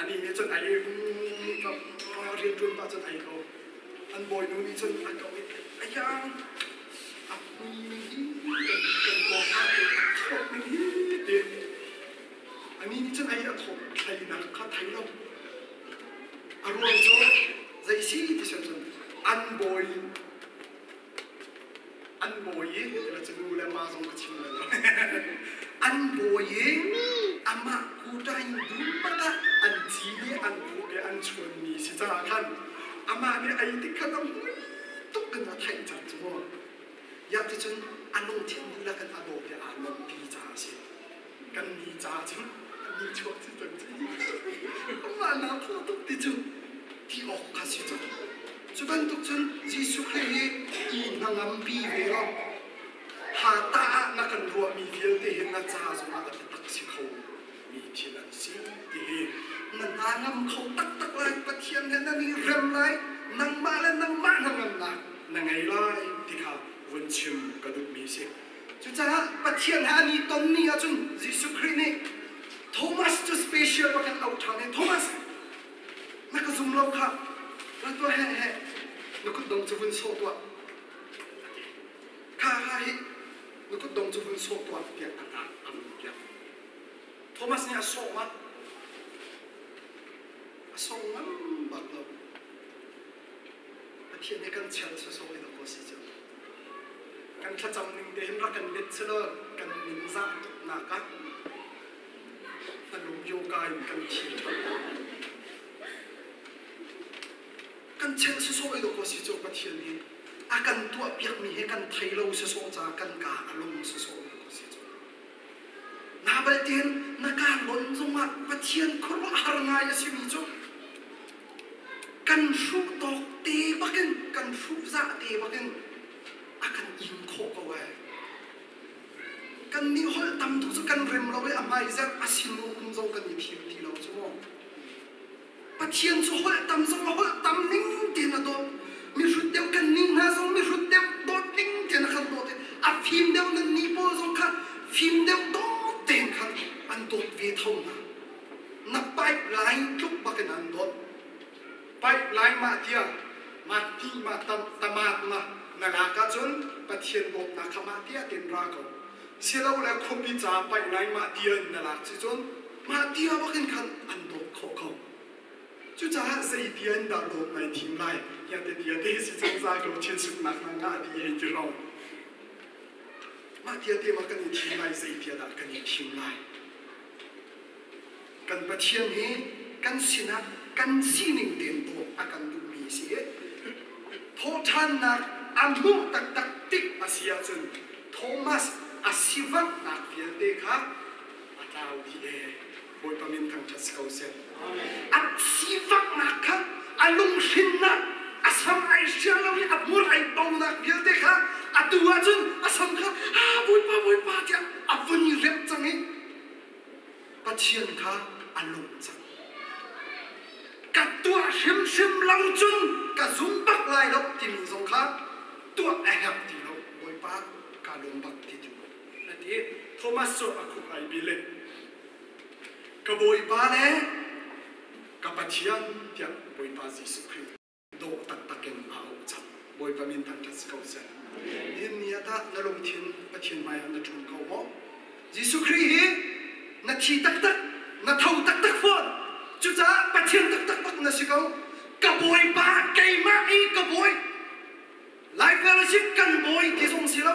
anih nih cun ai rian ṭuan pah cun ai ko. An bawinu nih cun a ko i ayang a hmui ning hi kan kawhra te a thawt ning hi ti. Anih nih cun ai a thawt thlainak kha thei lo. A ruang cu zei si ti sian cun an bawi an bawi i cu nu le pa zong ka chim lai lo. An bawi i amah kuṭain dum bak ah an ci i an phuk i an chuanmi si caah khan amah nih ei tik khan a mui tuk in a theih cang cu mu. Ya ticun a lungthin dihlak in a dawt i aa lawmhpi caah a si. Kan ni caah cun ni chuak ci cang ci. Amah naa thaw tuk ti cu ti awk kha si cang. Cu bantuk cun Jesuh Khrih hi i hnangampi ve lo. Ha ta ah na kan ruahmi vialte hi na ca zongah a biatak si kho mi thil an si ti hi na hna ngam kho taktak lai. Pathian he nan i rem lai. Nangmah le nangmah hnangamnak na ngei lai ti kha vun chim ka duhmi si. Cucaah Pathian he an i ton ni ahcun Jesuh Khrih nih Thomas cu special bak in auh ṭhan i Thomas na ka zum lo khah ra tuah he he na kutdong cu vun sawh tuah a ti. Kha ha hi na kutdong cu vun sawh tuah tiah a nak a vun piak. Thomas nih a sawh ma? A sawh ngam bak lo. Pathian he kan chel sawsawh i dawh si cu. Kan thlacam ning te hin rak kan let selaw kan ningzah tuknak ah hnalum yoga in kan thi. Kan chel sawsawh i dawh si cu Pathian hi a kan tuah piakmi he kan thei lo sawsawh caah kan ka a lung sawsawh i dawh si cu. Na baltin na ka lon zongah Pathian khuaruahhar ngai a simi cu kan hruh tawk te bakin kan hruh zah te bakin a kan ing khawh ko ai. Kan nih holh tam tuk cu kan rem lo i a hmaizerh a sin um zong kan i thim ti lo cu mu. Pathian cu holh tam zong a holh tam ning tein a dawt. Mihrut deuh kan ning hna zong mihrut deuh dawt ning tein a kan dawt i a fim deuh nan ni pawl zong kha fim deuh dawt tein khan an dawt ve tho hna. Na pipeline tluk bakin an dawt. Pipeline mah tiang mah ti mah tam tamat ma na lak ahcun Pathian dawtnak kha mah tia ten ra ko. Silole khuapi ca pipeline mah tia in na lak si cun mah tia bakin khan an dawt khawh ko. Cucaah zei tia in dah dawt nai thim lai? Tiah te tia te si cun za ko thil suknak na ngah dih hei ti ro. Mah tia te ma kan i thim lai zei tia dah kan i thim lai? Kan Pathian hi kan sinah kan sining tein dawt a kan duhmi a si i thawhṭhannak a hmuh taktak tik a si ahcun Thomas a sivanghnak vialte kha a tlau dih ee. Bawipa min thangṭhat si ko seh. A sivanghnak kha a lunghrinnak a sam ai hrial lo i a hmur ai bonak vialte kha atu ahcun a sam kha ah Bawipa Bawipa tiah a vun i remh cang i Pathian kha a lung cang. Ka tuah hrimhrim lo cun ka zum bak lai lo timi zong kha tuah a herh ti lo. Bawipa ka lung bak ti tu. A ti. Thomas cu a khuk ai bil i ka Bawipa le ka Pathian tiah Bawipa Jesuh Khrih dawh taktak in a auh cang. Bawipa min thangṭhat si ko seh. Nihin ni ah tah na lungthin Pathian hmaiah na ṭhum ko maw? Jesuh Khrih hi na thi taktak, na tho taktak fawn. Cucaah Pathian taktak bak na si ko. Ka Bawipa, keimah i ka Bawi. Lai Fellowship kan bawi ti zong si lo.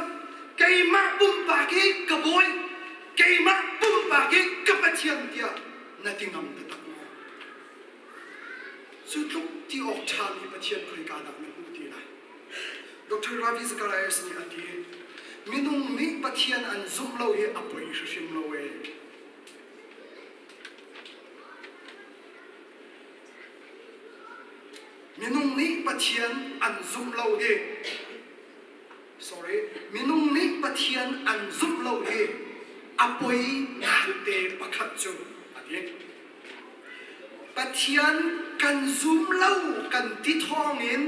Keimah pumpak i ka bawi, keimah pumpak i ka Pathian tiah na ti ngam taktak maw? Cu tluk ti awk ṭhami Pathian khoika dah na hmuh ti lai? Dr. Ravi Zacharias nih a ti, Minung nih Pathian an zumh lo hi a poi hrimhrim lo ee. Minung nih Pathian an zumh lo hi sorry minung nih Pathian an zumh lo hi a poi te pakhat cu a ti. Pathian kan zum lo kan ti thawngin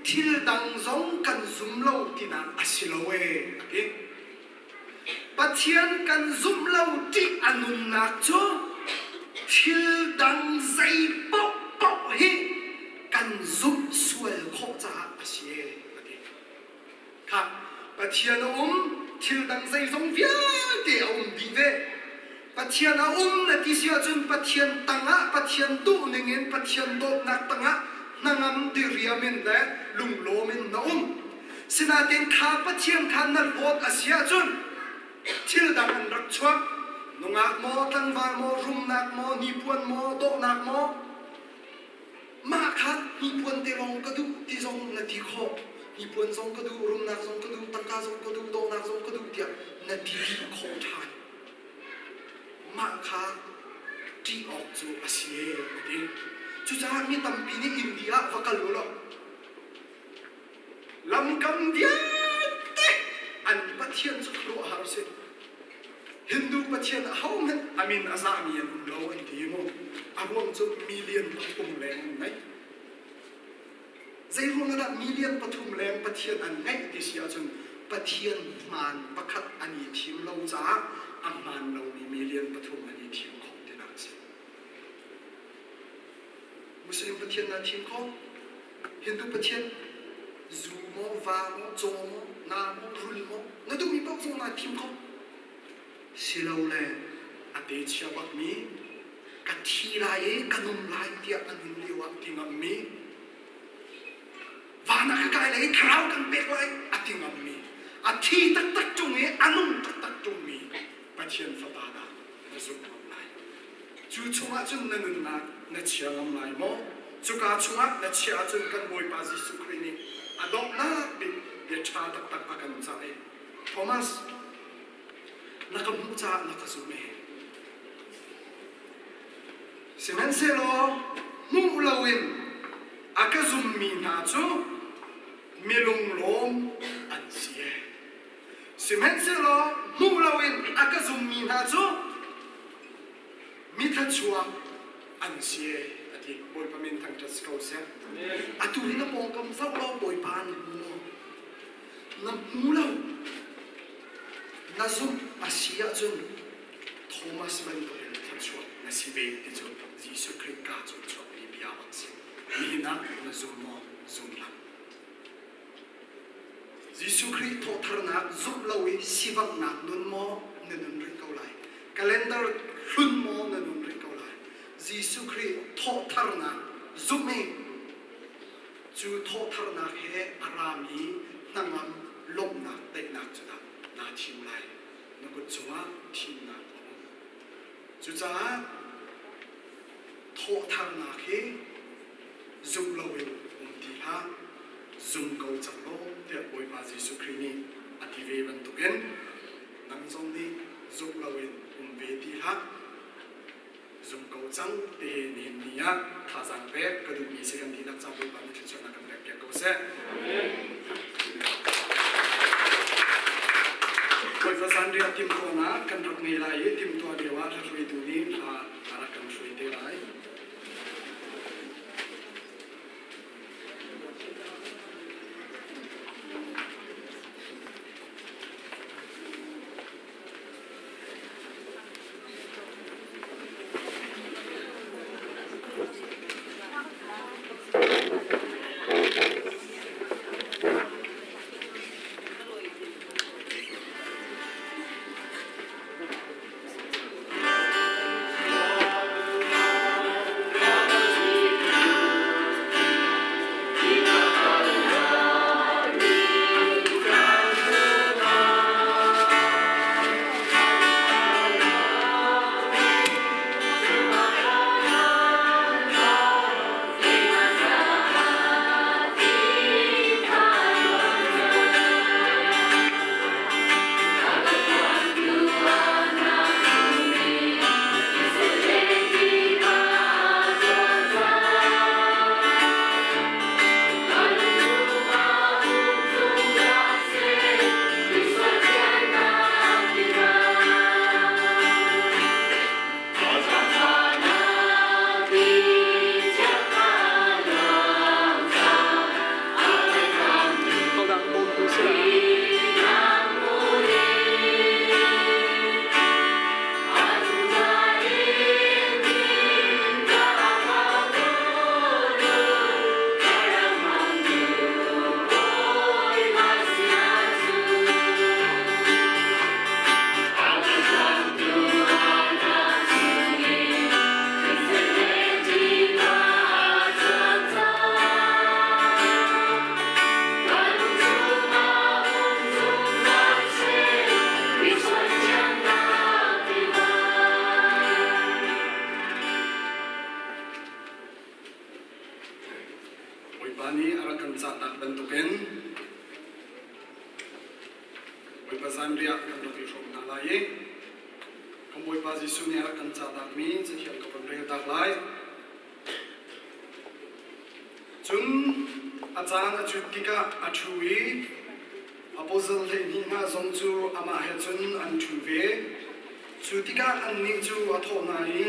thil dang zong kan zum lo tinak a si lo ee a ti. Pathian kan zumh lo ṭih a nunnak cu thil dang zei paohpaoh hi kan zumh sual khawh caah a si ee a ti. Khah, Pathian a um, thil dang zeizong vialte a um dih ve. Pathian a um na ti si ahcun Pathian tangah, Pathian duhning in, Pathian dawtnak tangah hnangam diriam in le lunglawm in na um. Sinain kha Pathian kha na hlawt a si ahcun thil dang an rak chuak. Nungak maw, tlangval maw, rumnak maw, hnipuan maw, dawhnak maw, mah kha hnipuan te lawng ka duh ti zong na ti khawh. Hnipuan zong ka duh, rumnak zong ka duh, tangka zong ka duh, dawhnak zong ka duh tiah na ti dih khawh ṭhan. Mah kha ṭih awk cu a si ee, a ti. Cucaah mi tampi nih India ah va kal u law Lamkam vialte an pathian cu khuaruahhar a si. Hindu pathian ahohmanh a min a zahmi an um lo an ti mu. A ruang cu million pathum leng an ngeih. Zei ruang ah dah million pathum leng pathian an ngeih ti si ahcun pathian hmaan pakhat an i thim lo caah a hmaan lomi million pathum an i thim khawh tinak a si. Muslim pathian naa thim khawh. Hindu pathian zu maw, va maw, caw maw, nga maw, rul maw, na duhmi paoh zong naa thim kho. Silole a te chia bakmi ka thi lai i ka nung lai tiah a nun lio ah ti ngammi van ah ka kai lai i thlarau kan pek lai a ti ngammi a thi taktak ṭung i a nung taktak ṭungmi Pathian fapa dah na zumh ngam lai. Cu chungah cun na nunnak na chia ngam lai maw? Cuka chungah na chiah ahcun kan Bawipa Jesuh Khrih nih a donghnak bik bia ṭha taktak a kan cah i Thomas, na ka hmuh caah na ka zumh ee. Sihmanhsehlaw hmuh loin a ka zummi hna cu milunglawm an si ee. Sihmanhsehlaw hmuh loin a ka zummi hna cu mithlachuak an si ee a ti. Bawipa min thangṭhat si ko seh. Atu hi na pawngkam zoh law Bawipa na hmu maw? Na hmu lo. Na zumh a si ahcun Thomas bantukin thluachuak na si ve ti cu Jesuh Khrih kaa cung chuakmi bia bak si. Nihin ah na zum maw? Zum hlah. Jesuh Khrih thawhtharnak zumh lo i sivanghnak nun maw na nun rih ko lai? Calendar hlun maw na nun rih ko lai? Jesuh Khrih thawhtharnak zumh i cu thawhtharnak he a rami hnangam lawmhnak daihnak cu dah naa thim lai? Na kut cungah thimnak a um. Cucaah thawhtharnak hi zumh loin um ti hlah, zum ko cang law tiah Bawipa Jesuh Khrih nih a ti ve bantukin nang zong nih zumh loin um ve ti hlah, zum ko cang ti hi nihin ni ah thazaang pek ka duhmi si kan dihlak ca Bawipa nih thluachuahnak kan pekpiak ko seh. Bawipa zanriah timhtuahnak kan rak ngei lai i timhtuah lio ah hla hruaitu nih hla a rak kan hruai te lai. bantukin Bawipa zanriah kan rak i hrawm hna lai i kan Bawipa Jesuh nih a rak kan cahtakmi cathiang ka von rel tak lai. Cun a caan a cut tikah a ṭhu i a pawzal 12 hna zong cu amah he cun an ṭhu ve. Cu tikah annih cu a thawh hna i,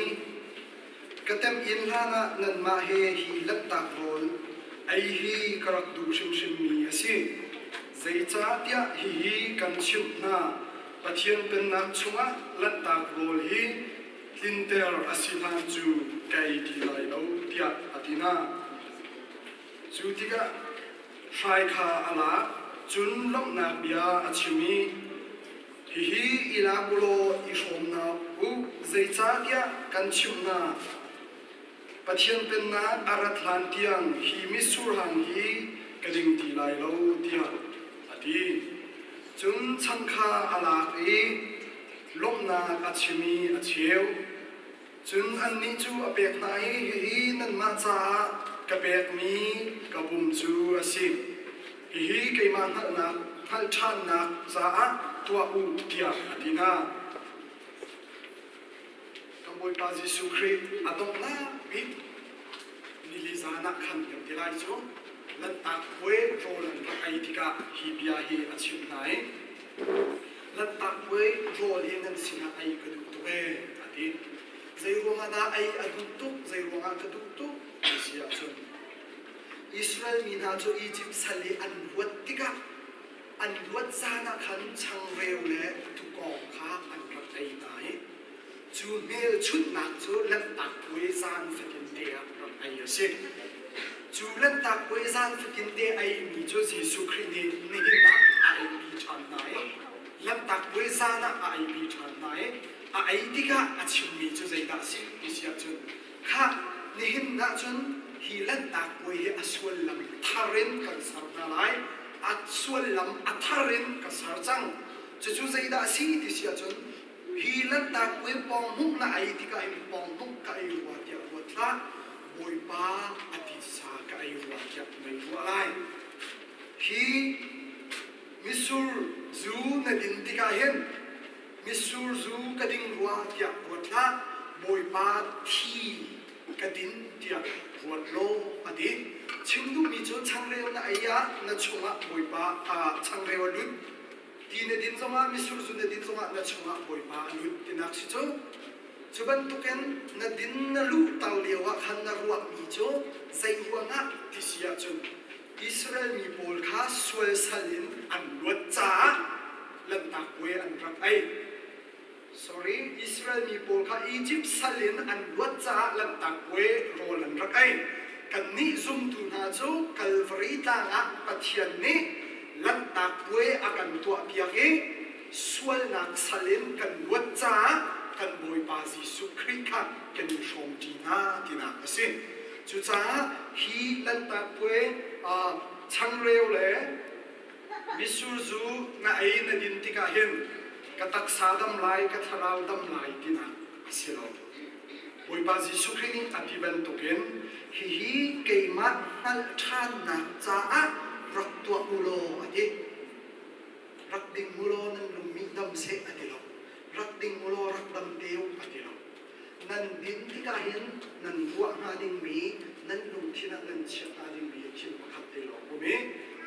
Ka temh-inn hlanah nanmah he hi lanhtak rawl ei hi ka rak duh hrimhrimmi a si. Zeicahtiah hihi kan chimh hna, Pathian Pennak chungah lanhtak rawl hi tlinter a si hlan cu ka ei ti lai lo, tiah a ti hna. Cu tikah hrai kha a lak, cun lawmhnak bia a chim i, Hihi i lak u law i hrawm hna u, zeicahtiah kan chimh hna, Pathian Pennak a rat hlan tiang hi mitsur hang hi ka ding ti lai lo, tiah a ti. Cun chang kha a lak i lawmhnak a chim i a cheu. Cun annih cu a pek hna i, Hihi nanmah caah ka pekmi ka pum cu a si. Hihi keimah hngalhnak hngalh ṭhannak caah tuah u, tiah a ti hna. Kan Bawipa Jesuh Khrih a donghnak bik nili zan ah khan kan ti lai cu Lanhtak Puai rawl an rak ei tikah hi bia hi a chimh hna i Lanhtak Puai rawl hi nan sinah ei ka duh tuk ee a ti. Zei ruangah dah ei a duh tuk, zei ruangah ka duh tuk ti si ahcun Israel mi hna cu Izipt sal i an luat tikah an luat zan ah khan changreu le tuukawng kha an rak ei hna i cu hmelchunhnak cu Lanhtak Puai zan fatinte ah rak ei a si. Cu Lanhtak Puai zan fatinte eimi cu Jesuh Khrih nih nihin ah a eipi ṭhan hna i Lanhtak Puai zan ah a eipi ṭhan hna i a ei tikah a chimmi cu zeidah a si ti si ahcun Khah, nihin ahcun hi Lanhtak Puai hi a suallam thar in kan ser hna lai. A suallam a thar in ka ser cang. Cucu zeidah a si ti si ahcun hi Lanhtak Puai pawnghmuk na ei tikah hin pawnghmuk ka ei rua tiah ruat hlah. Bawipa a titsa ka ei rua tiah na ruah lai. Hi mitsur zu na din tikah hin mitsur zu ka ding rua tiah ruat hlah, Bawipa thi ka din tiah ruat law a ti. Chim duhmi cu changreu na ei ah na chungah Bawipa changreu a lut. Ti na din zongah mitsur zu na din zongah na chungah Bawipa a lut tinak si cu. Cu bantukin na din na luhter lio ah khan na ruahmi cu zei ruangah ti si ahcun Israel mi pawl kha sual sal in an luat caah Lanhtak Puai an rak ei. Sorry, Israel mi pawl kha Egypt sal in an luat caah Lanhtak Puai rawl an rak ei. Kannih zumtu hna cu Kalvari tlang ah Pathian nih Lanhtak Puai a kan tuahpiak i sualnak sal in kan luat caah kan Bawipa Jesuh Khrih kha kan i hrawmṭi hna tinak a si. Cucaah hi Lanhtak Puai changreu le mitsur zu na ei na din tikah hin ka taksa dam lai, ka thlarau dam lai tinak a si lo. Bawipa Jesuh Khrih nih a ti bantukin hihi keimah hngalh ṭhannak caah rak tuah u law a ti. Rak ding u law nan lungmih dam seh a ti lo. Rak ding u law rak dam te u a ti lo. Nan din tikah hin nan ruah hnga dingmi, nan lungthin ah nan chiah hnga dingmi thil pakhat te lawng um i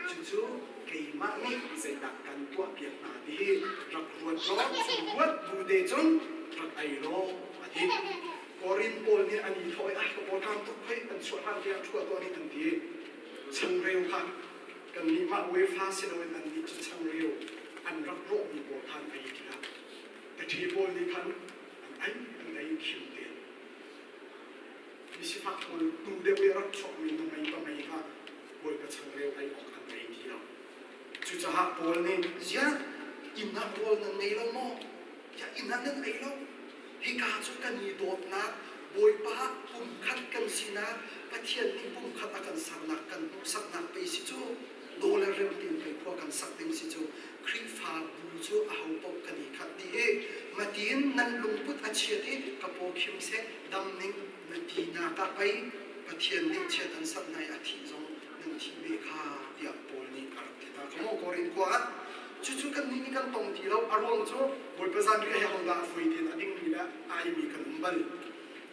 cucu keimah nih zeidah kan tuahpiak hna ti hi rak ruat law cu ruat bu te cun rak ei law a ti. Korin pawl nih an i thawh i ah ka paw ṭam tuk khoi an chuah hlan tiang ṭhua tuah nih an ti. Changreu kha kannih mah UEFA si loin annih cu changreu an rak rawhmi pawl kha an ei tikah ṭhi pawl nih khan an ei an ei khim te. Misifak pawl tu deuh i rak chuakmi nuhmei pamei kha Bawipa changreu ei awk an ngei ti lo. Cucaah Paul nih ziah inn ah rawl nan ngei lo maw? Tiah inn ah nan ei lo. Hika cu kan i dawtnak Bawipa pumkhat kan sinak Pathian nih pumkhat a kan sernak kan hmuhsaknak pei si cu daw le rem tein pei khua kan sak ding si cu Khrihfabu cu ahopaoh kan i khat dih i matin nan lungput a chiat i ka paw khim seh dam ning na tinak ah pei Pathian nih chiat an sat hna i a thih zong nan thih ve kha tiah Paul nih a rak ti hna. Kha maw Korin khua ah cucu kannih nih kan tong ti lo. A ruang cu Bawipa zanriah hi hodah vui tiin a dingmi le a eimi kan um bal.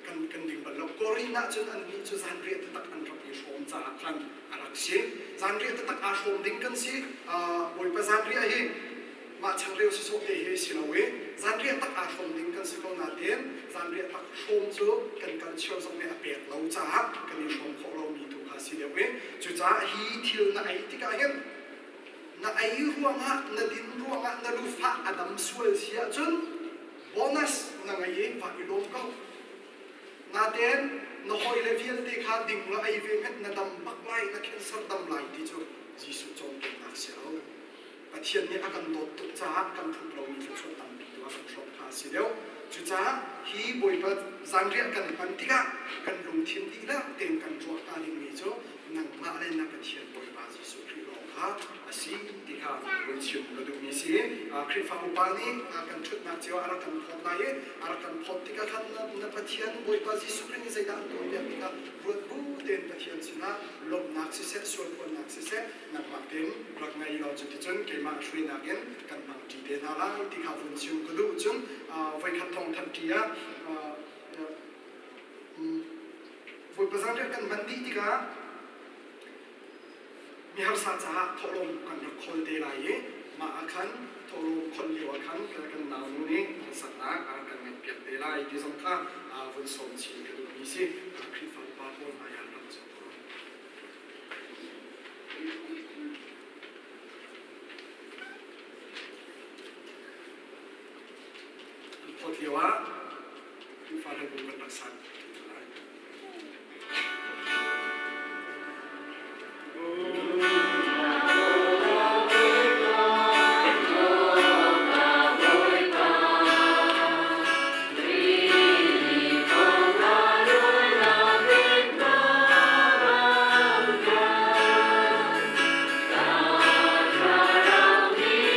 Kan kan ding bal lo. Korin ah cun annih cu zanriah taktak an rak i hrawm caah khan a rak si. Zanriah taktak aa hrawm ding kan si. Bawipa zanriah hi mah changreu sawsawh te hi si lo i zanriah tak aa hrawm ding kan si ko nain zanriah tak hrawm cu kan kal cio zong nih a pek lo caah kan i hrawm khawh lomi tu kha si deuh i cucaah hi thil na ei tikah hin na ei ruangah na din ruangah na lufah a dam sual si ahcun bonus na ngei i va i lawm ko. Natein na hawile vialte kha ding la ei ve hmanh na dam bak lai na cancer dam lai ti cu Jesuh cawnpiaknak si lo. Pathian nih a kan dawt tuk caah kan phut lomi thluachuah tampi tu a kan hrawmh kha a si deuh. Cucaah hi Bawipa zanriah kan hman tikah kan lungthin dihlak tein kan ruah hnga dingmi cu nangmah le na Pathian Bawipa Jesuh Khrih lawng kha a si ti kha vun chim ka duhmi si. Khrihfa upa nih kan ṭhutnak cio a rak kan phawt lai i a rak kan phawt tikah khan na Pathian Bawipa Jesuh Khrih nih zeidah an tuahpiak ti kha ruat bu tein Pathian sinah lawmhnak siseh sualphuannak siseh nangmah tein rak ngei law cuticun keimah hruainak in kan hmangṭi te hna lai ti kha vun chim ka duh. Cun voikhat thawng thanhṭi ah Bawipa zanriah kan hman dih tikah miharsa caah thawhlawm kan rak khawl te lai i mah ah khan thawhlawm kholh lio ah khan kan naunu nih harsatnak a rak kan ngeihpiak te lai ti zong kha vun sawm chin ka duhmi si. Khrihfa upa pawl hmai ah.